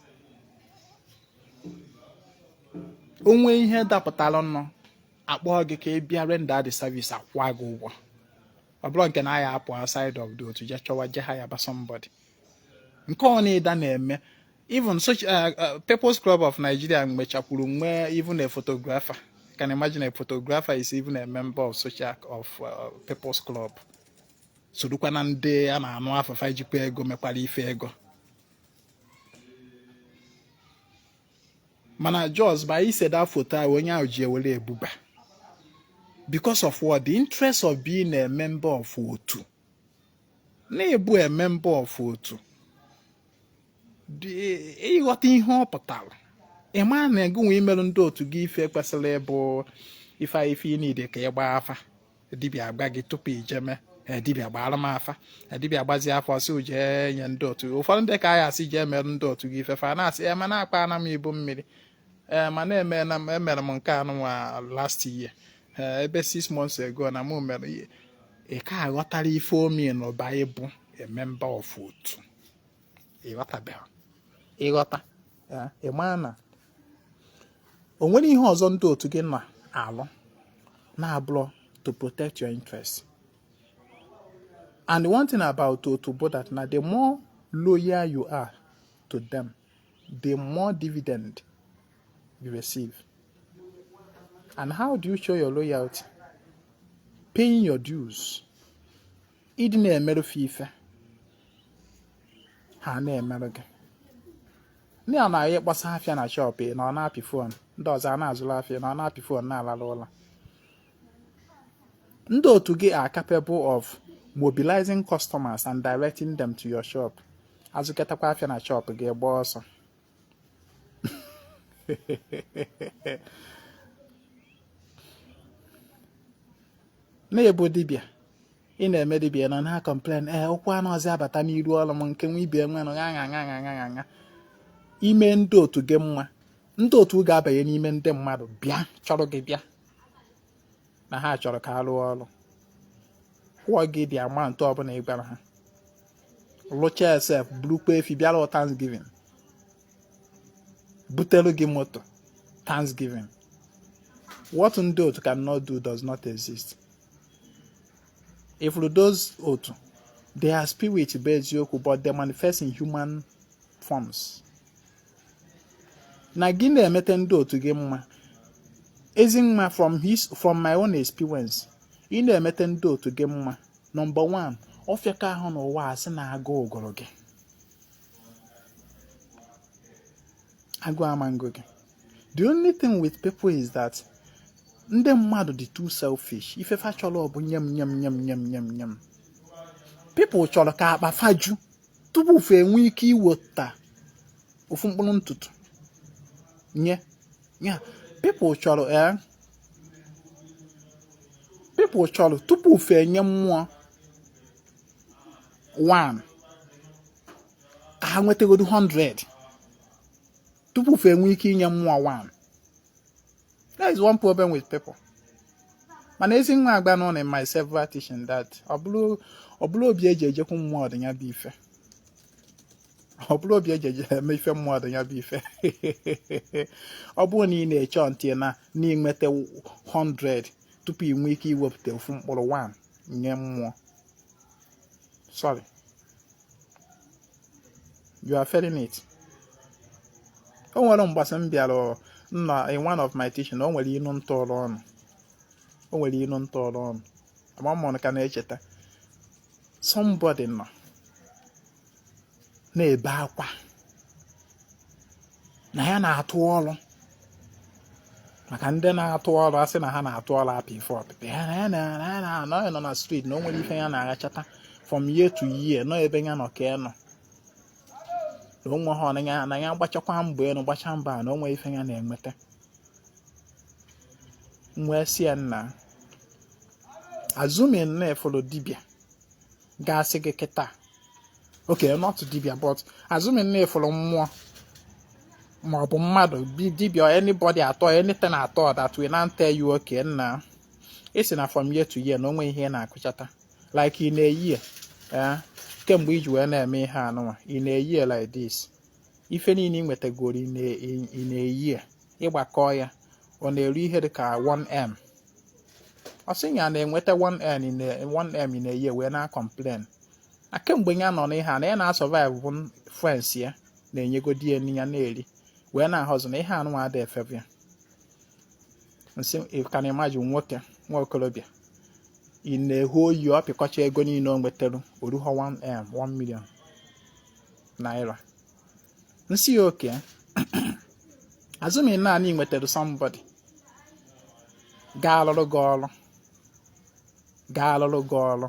Onwe ihe dapụtara nọ, akpọọ gị ka ị bịa render the service, akwụọ gị ụgwọ. Ọ bụrụ nke na ya apụ outside of the otu jee chọwa je ha ya ba somebody. Nke ọ na-ịda na-eme, even such People's Club of Nigeria mechakwuru nwee even a photographer. Can imagine, a photographer is even a member of social of People's Club, sorokwa na ndị a na-anụ afa fa jikwa ego mekwara ife ego. Mana just by iseda foto ahụ, onye ahụ ji ewere ebuba because of what? The interest of being a member of otu. Na-ebu a member of otu, ịghọta ihe ọ pụtara, ị ma na gị nwe imerụ ndị otu gị ife kwesịrị ịbụ ife ife ị niile ka ị gbaa afa, dibịa agba gị tupu ijeme. Dibịa gbara m afa, dibịa gbazie afa, ọsị jee nye ndị otu. Ụfọdụ ndị ka anyị asị jee merụ ndị otu gị ife, fa na-asị e mana akpa na m ibu mmiri ee, mana eme na emere m nke anụnwa last year, ebe 6 months ago na mụ mere. Ị ka aghọtara ife omi n'ụba ịbụ a member of otu? Ịghọtabeghị. Ịghọta, ị maa na o nwere ihe ọzọ ndị otu gị na-alụ na-abụrụ to protect your interest. And the one thing about otu bụ that na the more loyal you are to them, the more dividend you receive. And how do you show your loyalty? Paying your dues, ịdị na-emerụfe ife ha na-emerụ gị. Ndị a na-ahịa ịkpọsa afịa na shop, na ọ na-apị phone, ndị ọzọ a na-azụrụ afịa, na ọ na-apị phone na-alala ụla. Ndị otu gị are capable of mobilizing customers and directing them to your shop. Azụkọtakwa afịa na shop gị, gbaa ọsọ. Na-ebu dibịa, ị na-eme dibịa nọ na complain, ee, ụkwụ anụ ọzọ abata n'iru ọrụ m nke nwa ibe nwenụ ṅa ṅa ṅa ṅa ṅa ṅa. Ime ndị otu gị mma, ndị otu ga-abanye n'ime ndị mmadụ bịa chọrọ gị, bịa na ha chọrọ ka a rụọ ọrụ, kwụọ gị dị amount ọbụla ị gwara ha, lụchaa sef, burukwa efi bịara Thanksgiving, butere gị moto Thanksgiving. What ndị otu cannot do does not exist. If those otu, they are spirit bụ eziokwu, but they manifest in human forms. Na gị na-emete ndị otu gị mma, ezi mma, from my own experience, ị na-emete ndị otu gị mma, number one, ọfịaka ahụ n'ụwa asị na agụụ gụrụ gị, agụụ ama ngụ gị. The only thing with people is that ndị mmadụ dị too selfish. Ife fa chọrọ bụ nye m, nye m, nye m, nye m, nye m, nye m. People chọrọ ka akpa faju tupu fe enwe ike iweta ofu mkpụrụ ntutu nye ya. People chọrọ, people chọrọ tupu fe enye mmụọ 1, ka ha nwetagodu 100 tupu fe enwe ike inye mmụọ 1. That is one problem with people. Mana ezi nwa agba nọ in my several teaching that ọ bụrụ obi eji ejekwu mmụọ dị ya bụ ife, ọ bụrụ obi eji eje eme ife mmụọ dị ya bụ ife. Ọ bụrụ na ị na-eche ntị na n'inweta 100 tupu ị nwee ike iwepụta ofu mkpụrụ 1 nye mmụọ, sorry, you are failing it. O nwere mgbasị m bịara nna in one of my teaching, o nwere inu ntọrọ ọnụ, o nwere inu ntọrọ ọnụ ama mmụọ ka na-echeta. Somebody nọ na-ebe akwa na ya na-atụ ọrụ, maka ndị na-atụ ọrụ asị na ha na-atụ ọrụ apị ife ọpịpị ya na ya na ya na ya nọ na street, na o nwere ife ya na-aghachata from year to year, nọ ebe ya nọ ka ya nọ na onwe ha na ya gbachakwa mbọ elu, gbacha mbọ a na o nwere ife ya na-enweta. Wee sị ya, nna, assuming na ịfụrụ dibịa ga-asị gị kịta, okay, not dibịa, but assuming na ịfụrụ mmụọ ma ọ bụ mmadụ, dibịa or anybody at all, anything at all that will now tell you, okay, nna, ị sị na from year to year na onwe ihe ị na-akụchata, like in a year, kemgbe iji wee na-eme ihe anụnwa, in a year like this, ife niile ị nwetagoro in a year, ịgbakọ ya, ọ na-eru ihe dị ka 1M. Ọ sị ya na-enweta 1M in a year, wee na-complain. Na kemgbe ya nọ n'ihe a na ya na-asurvive bụ friends ya na-enyegodi ya nri ya na-eri wee na-ahọzụ na ihe anụnwa ada efebe ya. M sị, you can imagine, nwoke, nwa okorobịa ị na-ehu oyi, ọ pịkọcha ego niile o nwetara, oruho 1m, 1 million naira. M sị ya, okay, assuming naanị ị nwetara somebody ga-alụrụ gị ọrụ, ga-alụrụ gị ọrụ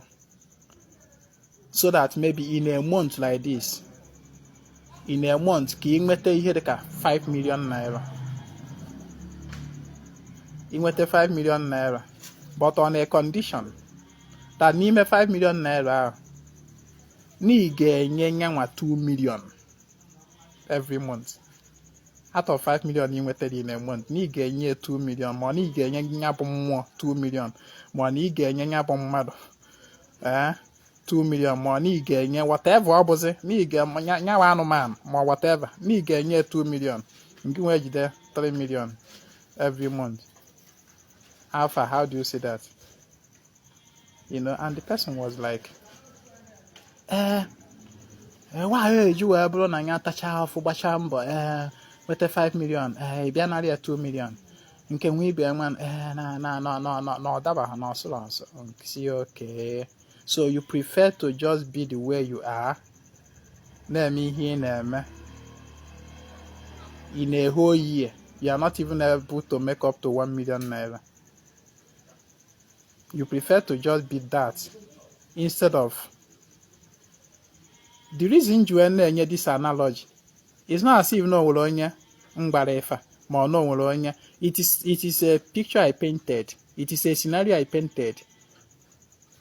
so that maybe in a month like this, in a month, ka ị nweta ihe dịka 5 million naira, ị nweta 5 million naira, but on a condition that n'ime 5 million naira ahụ na ị ga-enye nyanwa 2 million every month. Out of 5 million ị nwetara in a month, na ị ga-enye 2 million, ma ọ na ị ga-enye ya bụ mmụọ 2 million, ma ọ na ị ga-enye ya bụ mmadụ ee 2 million, ma ọ na ị ga-enye whatever ọ bụzi na ị ga-nyawa anụmanụ ma whatever, na ị ga-enye 2 million, nke nwee jide 3 million every month. How far? How do you see that? And the person was like, ee, nwaanyị eji wee bụrụ na ya tacha afụ, gbachaa mbọ, ee, nweta 5 million, ee, ị bịa narị ya 2 million nke nwa ibe nwa, ee, na na na na na na ọ dabaghị na ọsụrụ ọsọ. Si, okay, so you prefer to just be the way you are, na-eme ihe ị na-eme, ị na-ehe oyi, you are not even able to make up to 1 million naira. You prefer to just be that instead of. The reason ji wee na-enye this analogy is not as if na o nwere onye m gbara ife a, ma ọ na o nwere onye. It is a picture I painted. It is a scenario I painted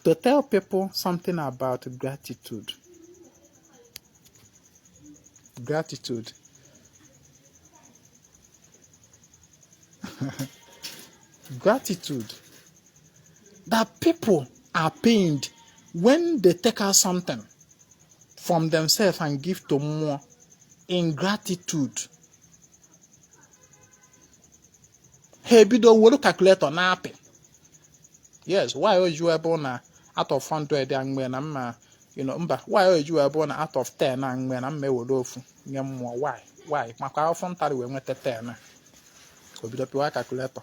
to tell people something about gratitude. Gratitude, gratitude, that people are pained when they take out something from themselves and give to mmụọ in gratitude. Ha ebido were calculator na-apị. Yes, why o ji wee bụ na out of 100 a mgbe na mma, mba, why o ji wee bụ na out of 10 a mgbe na mma ewere ofu nye mmụọ? Why? Maka afọ ntarị wee nweta 10 a, o bido pịwa calculator.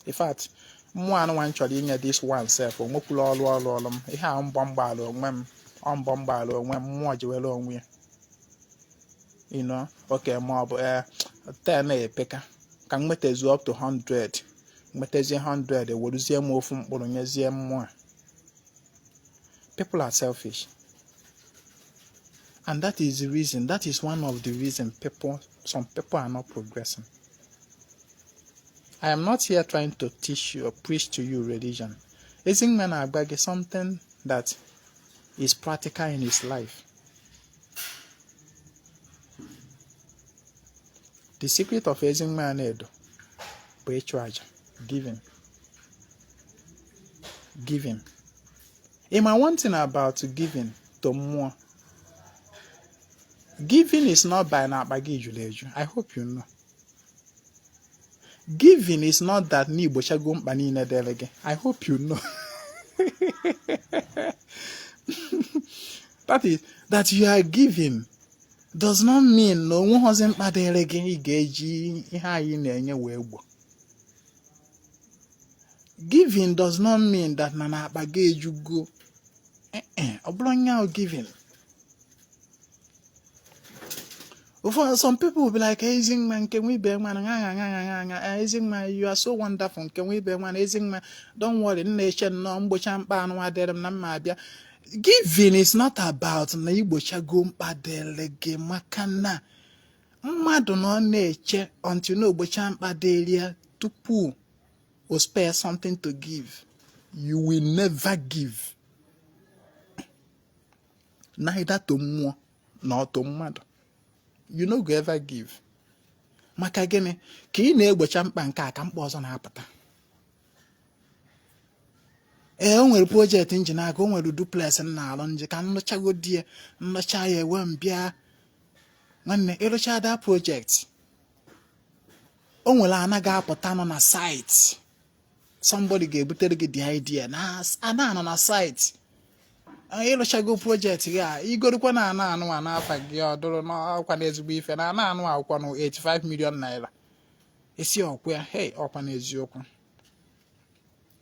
In fact, mmụọ anụnwa m chọrọ inye this one sef, o nwekwula ọrụ m ihe a, mbọ mgbaala onwe m, ọ mbọ mgbaala onwe m, mmụọ ji were onwe ya, okay, ma ọ bụ ee, 10 epeka ka m nwetazuo up to 100, nwetazie 100, eweruzie m ofu mkpụrụ nyezie mmụọ a. People are selfish, and that is the reason, that is one of the reason people, some people are not progressing. I am not here trying to teach you or preach to you religion. Ezinwa na-agba gị something that is practical in his life. The secret of Ezinwa Anaedo bụ ịchụ aja, giving. Giving. Ịma one thing about giving to mmụọ? Giving is not by na akpa gị juru eju. I hope you know. Giving is not that na igbochago mkpa niile dịrị gị. I hope you know. That is that you are giving does not mean na onweghọzi mkpa dịrị gị ị ga-eji ihe anyị na-enye wee gbo. Giving does not mean that na na akpa gị ejugo. Ọ bụrụ nya giving. Ụfọdụ, some people will be like, Ezinwa, nke nwa ibe nwa, ṅa ṅa ṅa ṅa ṅa, Ezinwa, you are so wonderful, nke nwa ibe nwa, Ezinwa, don't worry, m na-eche nnọọ mgbocha mkpa anụ adịrị m na mma abịa. Giving is not about na igbochago mkpa dịrị gị, maka na mmadụ na ọ na-eche until na ogbocha mkpa dịrị ya tupu o spare something to give. You will never give, neither to mmụọ na to mmadụ. You no go ever give. Maka gịnị? Ka ị na-egbocha mkpa nke a ka mkpa ọzọ na-apụta. Ee, o nwere project nji n'aka, o nwere duplex m na-alụ nji ka m lụchagodi ya, nlụcha ya ewe m bịa. Nwanne, ịlụcha that project, o nwere ana ga-apụta nọ na site. Somebody ga-ebutere gị the idea na ana nọ na site. Ịlụchago project gị a, igorukwa na ana anụ a n'afa gị, ọ dụrụ n'ọkwa n'ezigbo ife na ana anụ akwụkwọ na 85 million naira esi ọkwa ya. Hey, ọkwa n'eziokwu,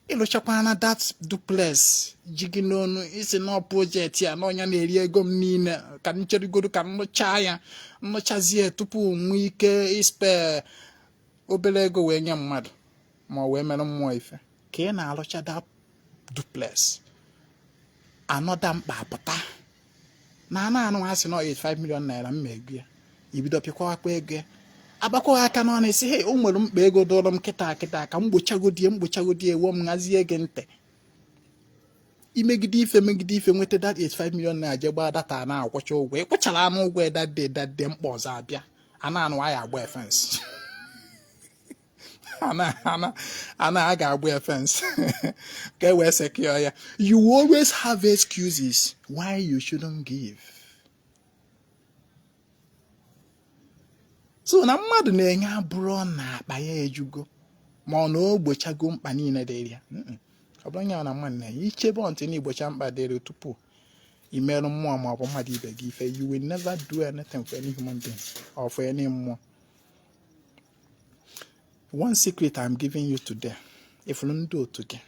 ịlụchakwa na that duplex ji gị n'onu, isi nọ project ya na ọnya na-eri ego m niile, ka m cherigodo ka m lụchaa ya, nlụchazie tupu nwee ike ispe obere ego wee nye mmadụ ma ọ wee mere mmụọ ife. Ka ị na-alụcha that duplex, anọda mkpa pụta na ana anụ ha si nọ 85 million naira mma ego ya, ibido pịkwawakwa ego ya, agbakwa aka n'ọnụ, esi, "Hey, o nwere mkpa ego dọrọ m kịta kịta, ka m gbochagodie, m gbochagodie." Ewo m nhazie gị ntị, imegide ife, megide ife, nweta that 85 million naira, je gbaa data na-akwụcha ụgwọ. Ịkwụchara anụ ụgwọ that day, that day mkpa ọzọ abịa, ana anụ anyị agba fence, ana a ga-agba ya fence ka e wee secure ya. You always have excuses why you shouldn't give. So na mmadụ na-enye abụrụ na akpa ya ejugo ma ọ na o gbochago mkpa niile dịrị ya. Ọ bụrụ ya na mmadụ na-enye, ichebe ntị na igbocha mkpa dịrị tupu imerụ mmụọ ma ọ bụ mmadụ ibe gị ife, you will never do anything for any human being or for any mmụọ. One secret I'm giving you today: ifuru ndị otu gị,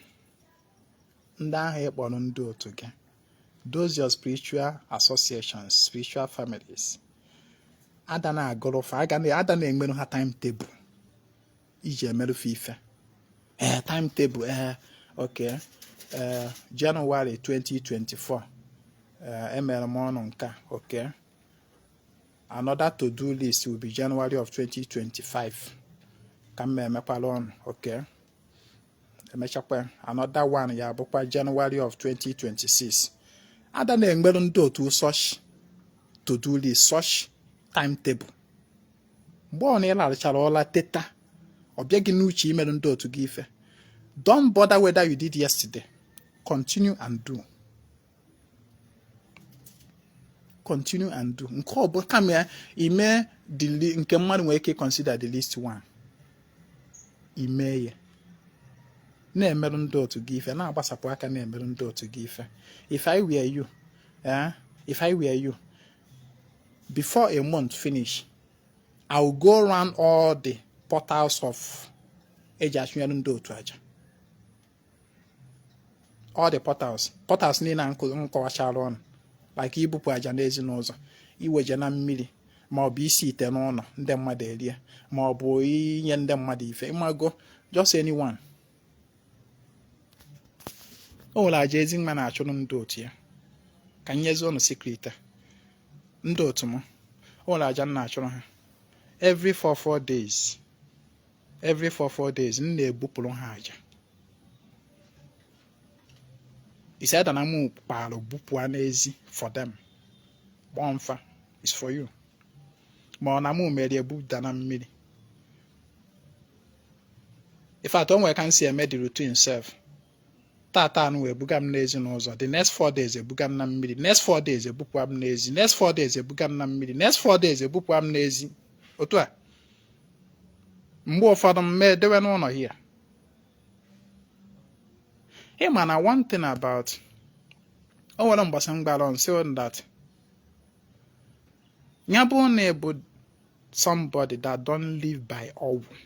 ndị ahụ ị kpọrọ ndị otu gị, those your spiritual associations, spiritual families, ada na-agụrụfa, ada na-enwerụ ha timetable iji emerụfe ife. Ee, timetable, ee, okay, ee, January 2024, ee, emere m ọnụ nke a. Okay, another to do list will be January of 2025 ka m emekwala ọnụ. Okay, emechakwa, another one ya bụkwa January of 2026. Ada na-enwerụ ndị otu such to do list, such timetable. Mgbe ọ na ịlarịchara ụla teta, ọ bịa gị n'uche imerụ ndị otu gị ife, don't bother whether you did yesterday, continue and do, continue and do. Nke ọ bụ kama ya ime nke mmadụ nwere ike consider the least one, ime ya, na-emerụ ndị otu gị ife, na-agbasapụ aka na-emerụ ndị otu gị ife. If I were you, if I were you, before a month finish, I will go round all the portals of eji achụnyere ndị otu aja, all the portals niile nkọwachara ọnụ, like ibupụ aja n'ezinụzọ, iweje na mmiri, ma ọ bụ isi ite n'ụlọ ndị mmadụ erie, ma ọ bụ inye ndị mmadụ ife, ịmago, just anyone. O nwere aja ezi mma na-achụrụ ndị otu ya. Ka m nyezi ụnụ secret a. Ndị otu m, o nwere aja m na-achụrụ ha every 4 4 days. Every 4 4 days, m na-ebupụrụ ha aja isi ada na mụ kparụ bupụ n'ezi for them. Gbọọ mfa is for you, ma ọ na mụ mere ebuda na mmiri. In fact, o nwere ka m si eme the routine sef. Tata anụ wee buga m n'ezinụzọ, the next 4 days ebuga m na mmiri, next 4 days ebupụ m n'ezi, next 4 days ebuga m na mmiri, next 4 days ebupụ m n'ezi. Otu a, mgbe ụfọdụ m mee edewe n'ụlọ here. Ịma na one thing about o nwere mgbasa m gbara nsị that ya bụ na ịbụ somebody that don't live by ọgwụ,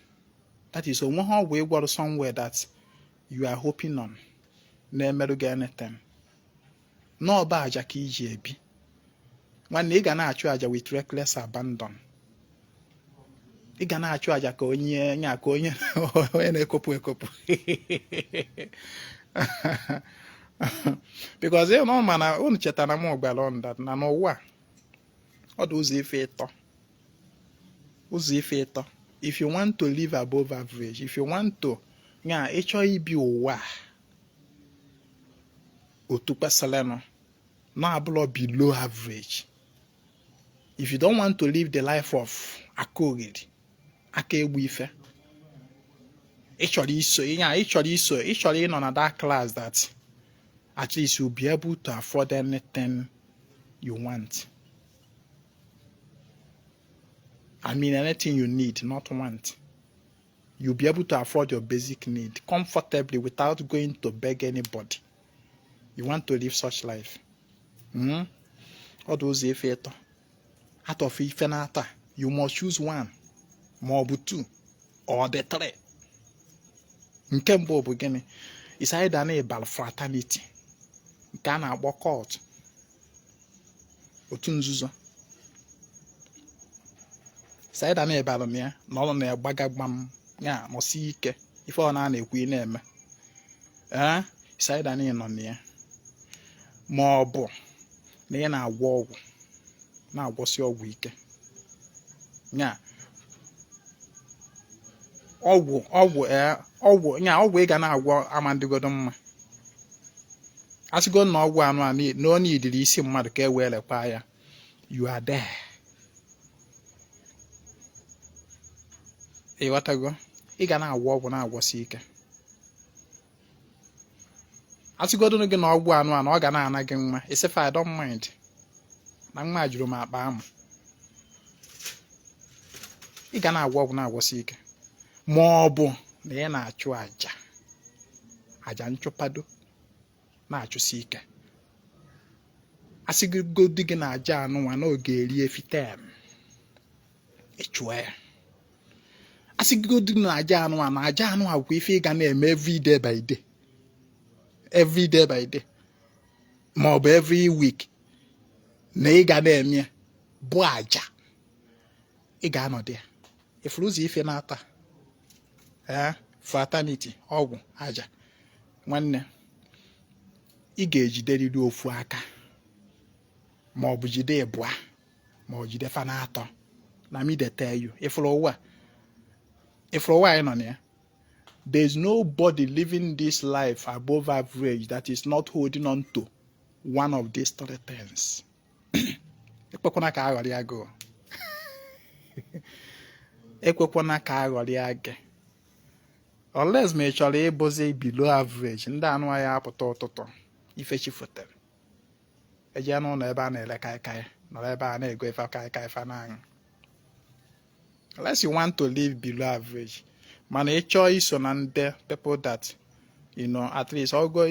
that is, onwe ha ọgwụ ịgwọrọ somewhere that you are hoping on na-emerụ gị anything, n'ọba aja ka iji ebi. Nwanne, ị ga na-achụ aja with reckless abandon. Ị ga na-achụ aja ka onye nya, ka onye onye na-ekopụ ekopụ, because ị nọ, mana unu chetara m gwara unu that na n'ụwa ọ dị ụzọ ife ịtọ, ụzọ ife ịtọ. If you want to live above average, if you want to nya ịchọ ibi ụwa a otu kwesịrịnụ, na-abụrọ below average, if you don't want to live the life of aka ogheri, aka egbu ife, ị chọrọ iso ya, ị chọrọ iso, ị chọrọ ịnọ na that class that at least you'll be able to afford anything you want, I mean anything you need, not want, you'll be able to afford your basic need comfortably without going to beg anybody, you want to live such life, Ọ dị ụzọ ife ịtọ out of ife na-atọ a, you must choose one ma ọ bụ two or the three. Nke mbụ bụ gịnị? Is either na ịbara fraternity nke a na-akpọ cult, otu nzuzo. Is either na ịbara na ya na ọ na-agbaga gbam ya nọsi ike, ife ọ na na-ekwu ị na-eme. Ee, is either na ị nọ na ya, ma ọ bụ na ị na-agwọ ọgwụ, na-agwọsi ọgwụ ike ya, ọgwụ ọgwụ, ee, ọgwụ ya, ọgwụ ị ga na-agwọ ama ndịgodo mma. Asịgo na ọgwụ anụ a na ọ n'idiri isi mmadụ ka e wee lekwa ya, you are there. Ịghọtago? Ị ga na-agwọ ọgwụ na-agwọsi ike. Asịgodo gị na ọgwụ anụ a na ọ ga na-ana gị nwa, isi fa, "I don't mind," na nwa juru m akpa amụ. Ị ga na-agwọ ọgwụ na-agwọsi ike, ma ọ bụ na ị na-achụ àjà, àjà nchụpado na-achụsi ike. Asịgodi gị na àjà anụnwa na oge eri efi 10, ịchụọ ya. Asịgodi na àjà anụnwa na àjà anụnwa bụkwa ife ị ga na-eme every day by day, every day by day, ma ọ bụ every week na ị ga na-eme ya, bụ àjà ị ga-anọdụ ya. Ifuru ụzọ ife na-ata, ee, fraternity, ọgwụ, àjà, nwanne, ị ga-ejiderịrị ofu aka, ma ọ bụ jide ịbụa, ma ọ jide fa na-atọ. Na me dey tell you, ifuru ụwa, ifuru ụwa anyị nọ na ya, there is nobody living this life above average that is not holding on to one of these three things. Ekwekwana ka aghọrịa gị o. Ekwekwana ka aghọrịa gị, unless ma ị chọrọ ịbụzi below average. Ndị anụ ya apụta ụtụtụ, ife chi fotere, eje n'ụlọ ebe a na-ere kaikai, nọrọ ebe a na-ego ife kaikai fa na-aṅụ, unless you want to live below average. Mana ị chọọ iso na ndị people that at least although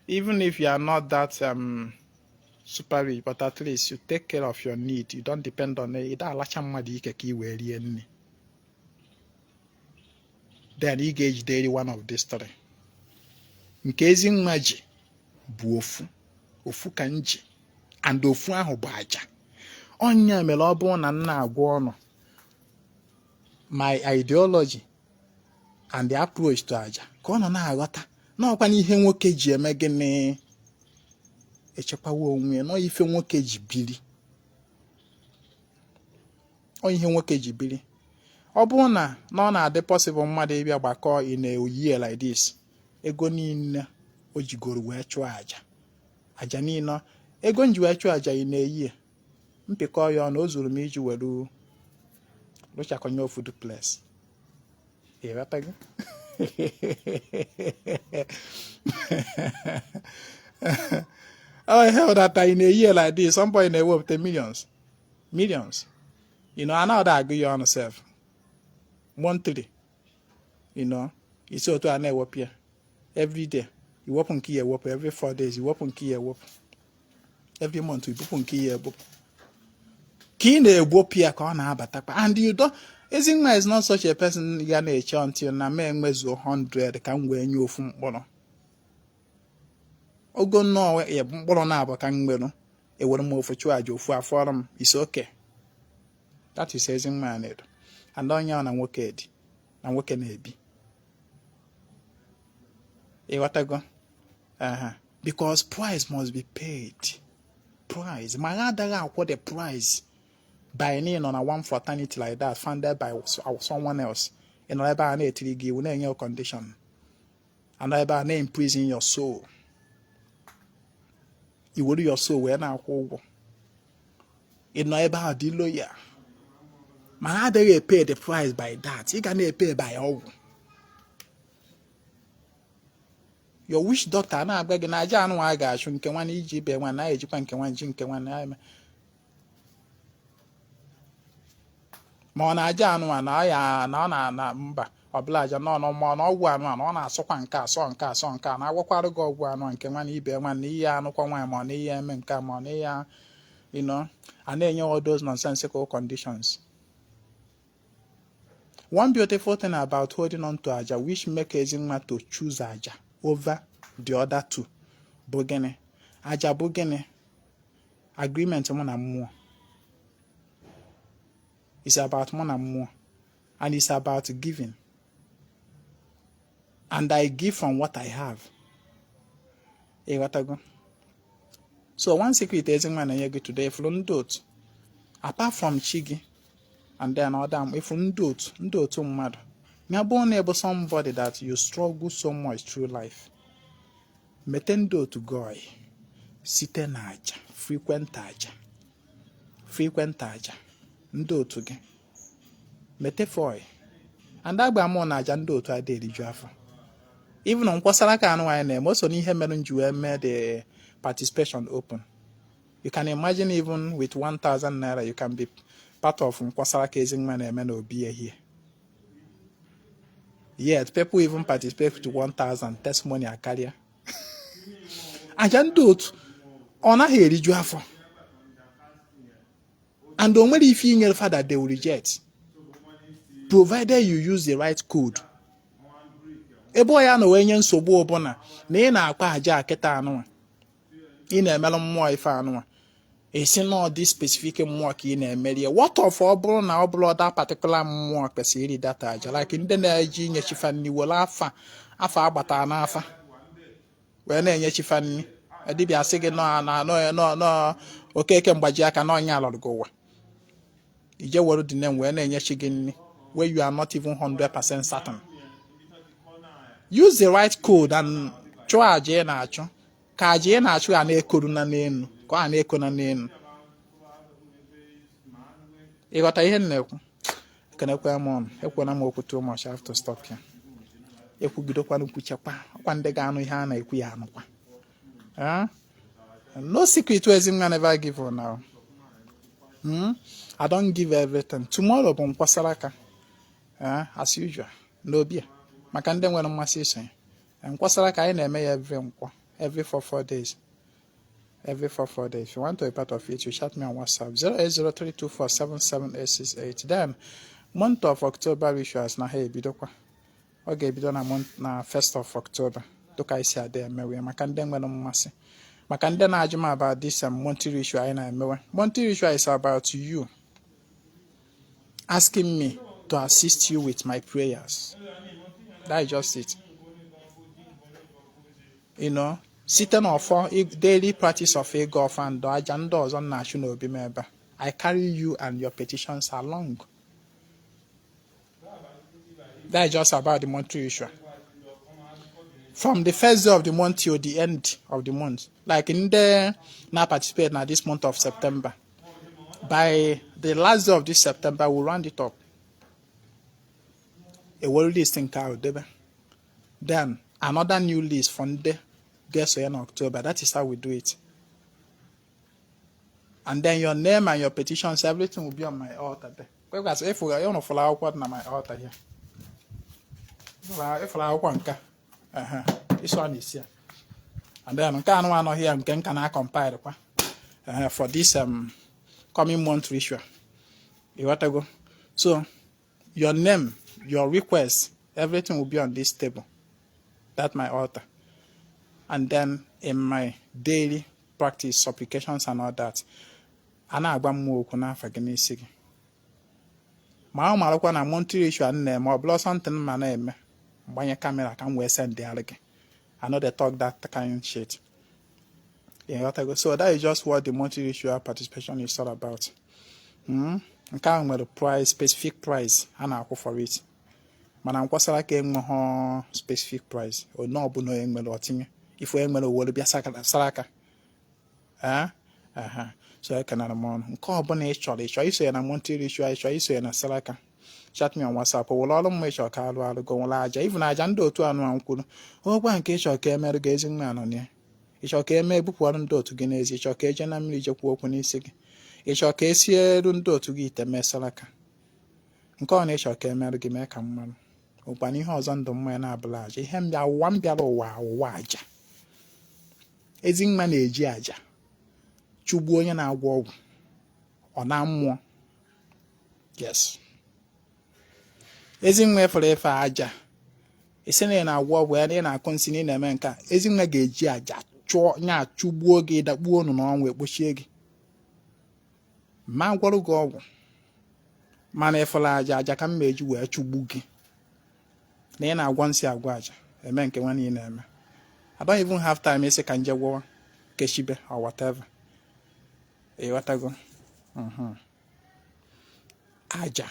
even if you are not that super rich, but at least you take care of your need, you don't depend on it, ị da alacha mmadụ ike ka ị wee rie nri, then ị ga-ejideri one of these three. Nke ezi nwa ji bụ ofu ofu ka m ji, and ofu ahụ bụ aja. Ọnya mere ọ bụrụ na m na-agwa ọnụ my ideology and the approach to aja, ka ọ nọ na-aghọta n'ọkwa n'ihe nwoke ji eme gịnị, echekwawa onwe ya, nọ ife nwoke ji biri, ọ ihe nwoke ji biri. Ọ bụrụ na ọ na-adị possible mmadụ ịbịa gbakọọ in a year like this, ego niile o jigoro wee chụọ aja, aja niile ego m ji wee chụọ aja in a year, mpịkọ ya ọnụ, o zuru m iji were rụchakọnye ofu duplex. Ịghọtago? Oh hell, that in a year like this, somebody na-ewepụta millions millions, anaghị agụ ya ọnụ sef, monthly, isi otu a na-ewepụ ya every day, iwepụ nke ya ewepụ every 4 days, iwepụ nke ya ewepụ every month, ibupụ nke ya ebupụ, ka ị na-egbopụ ya ka ọ na-abatakwa. And you don't, Ezinwa is not such a person ga na-eche until na m enwezuo 100 ka m wee nye ofu mkpụrụ ogo nnọọ ya bụ mkpụrụ na-abụ ka m nwere, ewere m ofu chụọ aja, ofu afọrọ m is okay. That is Ezinwa na-edo, and onye ọ na nwoke dị na nwoke na-ebi. Ịghọtago? Aha, because price must be paid, price ma ha adaghị akwụ the price by na ịnọ na one fraternity like that founded by someone else, ị nọ ebe a na-etiri gị iwu, na-enye condition, anọ ebe a na-imprison your soul, i were your soul wee na-akwụ ụgwọ. Ị nọ ebe ahụ dị loyal, ma ha adịghị epay the price by that. Ị ga na-epay by ọgwụ. Your witch doctor na-agwa gị na aja anụ a ga-achụ nke nwa na iji ibe nwa na-ejikwa nke nwa ji nke nwa na eme. Ma ọ na-aja anụ a na ọ ya na ọ na mba ọbụla aja nọ nọ, ma ọ na ọgwụ anụ a na ọ na-asọkwa nke asọ nke asọ nke a na-agwakwarụ gị ọgwụ anụ a nke nwa na ibe nwa na ihe anụkwa nwaanyị, ma ọ na ihe eme nke a, ma ọ na ihe a na-enye all those nonsensical conditions. One beautiful thing about holding on to aja, which make Ezinwa to choose aja over the other two, bụ gịnị? Aja bụ gịnị? Agreement mụ na mmụọ. It's about mụ na mmụọ, and it's about giving, and I give from what I have. Ịghọtago? So one secret Ezinwa na-enye gị today, ifuru ndị otu apart from chi gị and then other, ifuru ndị otu mmadụ ya bụrụ na ịbụ somebody that you struggle so much through life, mete ndị otu gị site na aja, frequent aja, frequent aja ndị otu gị mete foi and agba mụ na aja ndị otu adị eriju afọ. Even nkwasara ka anụ anyị na-eme, o so n'ihe mere m ji wee mee the participation open. You can imagine, even with 1000 naira, you can be part of nkwasara ka Ezinwa na-eme na obi ehie. Yet people even participate with 1000, testimony akarịa. Aja ndị otu ọ naghị eriju afọ, and o nwere ife inyere father they will reject, provided you use the right code. Ebe ọ ya na wee nye nsogbu ọbụla na ị na-akpa aja akịta anụnwa, ị na-emelụ mmụọ ife anụnwa, esi na ọ dị specific mmụọ ka ị na-emeri ya. What of ọ bụrụ na ọ bụrụ that particular mmụọ kwesịrị iri that aja? Like ndị na-eji inye chifa nni, were afa afa agbatara n'afa wee na-enye chifa nni. Dibịa sị gị nọ na nọ nọ nọ okeke mgbaji aka na ọnya alọrọ gị ụwa, ije were the name wee na-enye chi gị nni where you are not even 100% certain. Use the right code and chụọ aja ị na-achụ, ka aja ị na-achụ ya na-ekoru na n'elu, ka ọ na-eko na n'elu. Ịghọta ihe m na-ekwu? Ekenekwa m ọnụ, ekwena m okwu too much. I have to stop here. Ekwugidekwana nkwuchekwa ọkwa ndị ga-anụ ihe a na-ekwu ya anụkwa. Eh? No secret wey Ezinwa never give now. I don give everything. Tomorrow bụ nkwasara aka. Eh, as usual n'obi a, maka ndị nwere mmasị isonye. Nkwasara aka anyị na-eme ya every nkwọ, every 4 4 days, every 4 4 days. If you want to be part of it, you chat me on WhatsApp, 08032477868. Then month of October rituals na ha ebidokwa. Ọ ga-ebido na month na 1st of October, dịka anyị si adị emewe. Maka ndị nwere mmasị, maka ndị na-ajụ m about this monthly ritual anyị na-emewe. Monthly ritual is about you asking me to assist you with my prayers. That is just it. Site n'ọfọ, daily practice of ịga ọfọ and aja ndị ọzọ m na-achụ n'obi m ebe a, I carry you and your petitions along. That is just about the monthly ritual, from the first day of the month till the end of the month. Like ndị na participate na this month of September, by the last day of this September, we'll round it up, ewere list nke ahụ debe, then another new list for ndị ga-esonye na October. That is how we do it. And then your name and your petitions, everything will be on my altar there. Kwekwasị ịfụ ịnụ fụrụ akwụkwọ dị na my altar here. Ịfụrụ akwụkwọ nke a, this one is here, and then nke anụ anọghị ya, nke nka na compile kwa for this coming month ritual. Ịghọtago? So your name, your request, everything will be on this table, that my altar. And then in my daily practice, supplications and all that, a na-agba mmụọ okwu n'afa gị, n'isi gị. Ma ọ marakwa na monthly ritual m na-eme, ọ bụla something ma na-eme mgbanye camera ka m wee send gị. I no dey talk that kind shit. Ịghọtago? So that is just what the monthly ritual participation is all about. Nke ahụ nwere price, specific price a na-akwụ for it, mana nkwasara ka enweghị specific price. Onye ọbụla onye nwere ọtinye ife, onye nwere owere bịa sara aka. Aha, so ekenara m ọnụ. Nke ọbụla ị chọrọ, ị chọrọ isonye na monthly ritual, ị chọrọ isonye na saraka, chat me on WhatsApp. Were ọrụ mma ị chọrọ ka alụ alụ go, nwere aja, even aja ndị otu anụ a kwuru okwa nke ị chọrọ ka emerụ gị, Ezinwa anọ na ya. Ị chọrọ ka eme ebupụ ọrụ ndị otu gị n'ezi, ị chọrọ ka eje na mmiri jekwuo okwu n'isi gị, ị chọrọ ka esie elu ndị otu gị ite mee saraka. Nke ọ na-ịchọ ka emerụ gị, mee ka m marụ. Ụkwana ihe ọzọ, ndụ mmanya na-abụla aja. Ihe m bịa ụwa, m bịara ụwa ụwa aja. Ezinwa na-eji aja chụgbuo onye na-agwọ ọgwụ, ọ na mmụọ. Yes, Ezinwa, efere efe aja, isi na ị na-agwọ ọgwụ ya na ị na-akụ nsị na ị na-eme nke a, Ezinwa ga-eji aja chụọ nya, chụgbuo gị, dakpuo unu n'ọnwa, ekpochie gị. Ma gwọrọ gị ọgwụ, mana ịfụla aja, aja ka m ma eji wee chụgbu gị na ị na-agwọ nsị, agwọ aja, eme nke nwa niile eme. I don't even have time ịsị ka nje gwọwa keshibe or whatever. Ịghọtago? Aja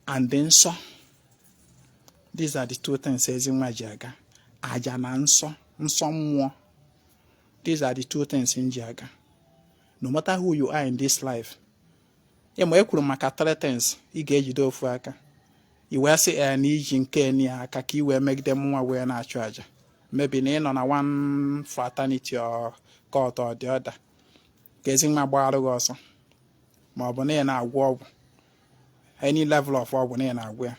and nsọ, these are the two things Ezinwa ji aga. Aja na nsọ, nsọ mmụọ, these are the two things m ji aga. No matter who you are in this life, ịma e kwuru maka three things ị ga-ejide ofu aka, i wee sị ee na iji nke ni aka ka ị wee megide mmụọ wee na-achụ aja. Maybe na ị nọ na one fraternity or cult or the other, ka Ezinwa gbara gị ọsọ, ma ọ bụ na ị na-agwọ ọgwụ, any level of ọgwụ na ị na-agwọ ya,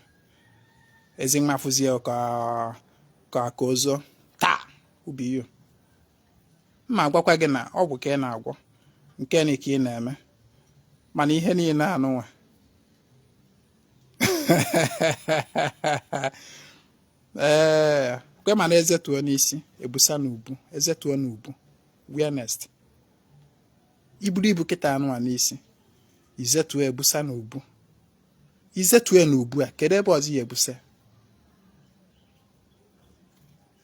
Ezinwa fụzie ka ozo taa ubi yo. Mma agwakwa gị na ọgwụ ka ị na-agwọ, nke na ka ị na-eme, mana ihe niile anụnwa, ee, kwe mana eze tuo n'isi, ebusa n'ubu, eze tuo n'ubu. Where next? Iburu ibu kịta anụnwa n'isi, izetuo, ebusa n'ubu, izetue n'ubu a, kedu ebe ọzọ ya ebusa?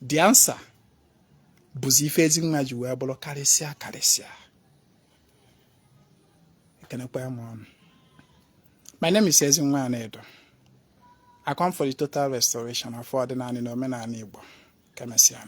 The answer bụzi ife Ezinwa ji wee bụrụ karịsịa karịsịa. Ekenekwa m ọnụ. My name is Ezinwa Anaedo. I come for the total restoration of ọdịnala na omenala Igbo. Kemesịa.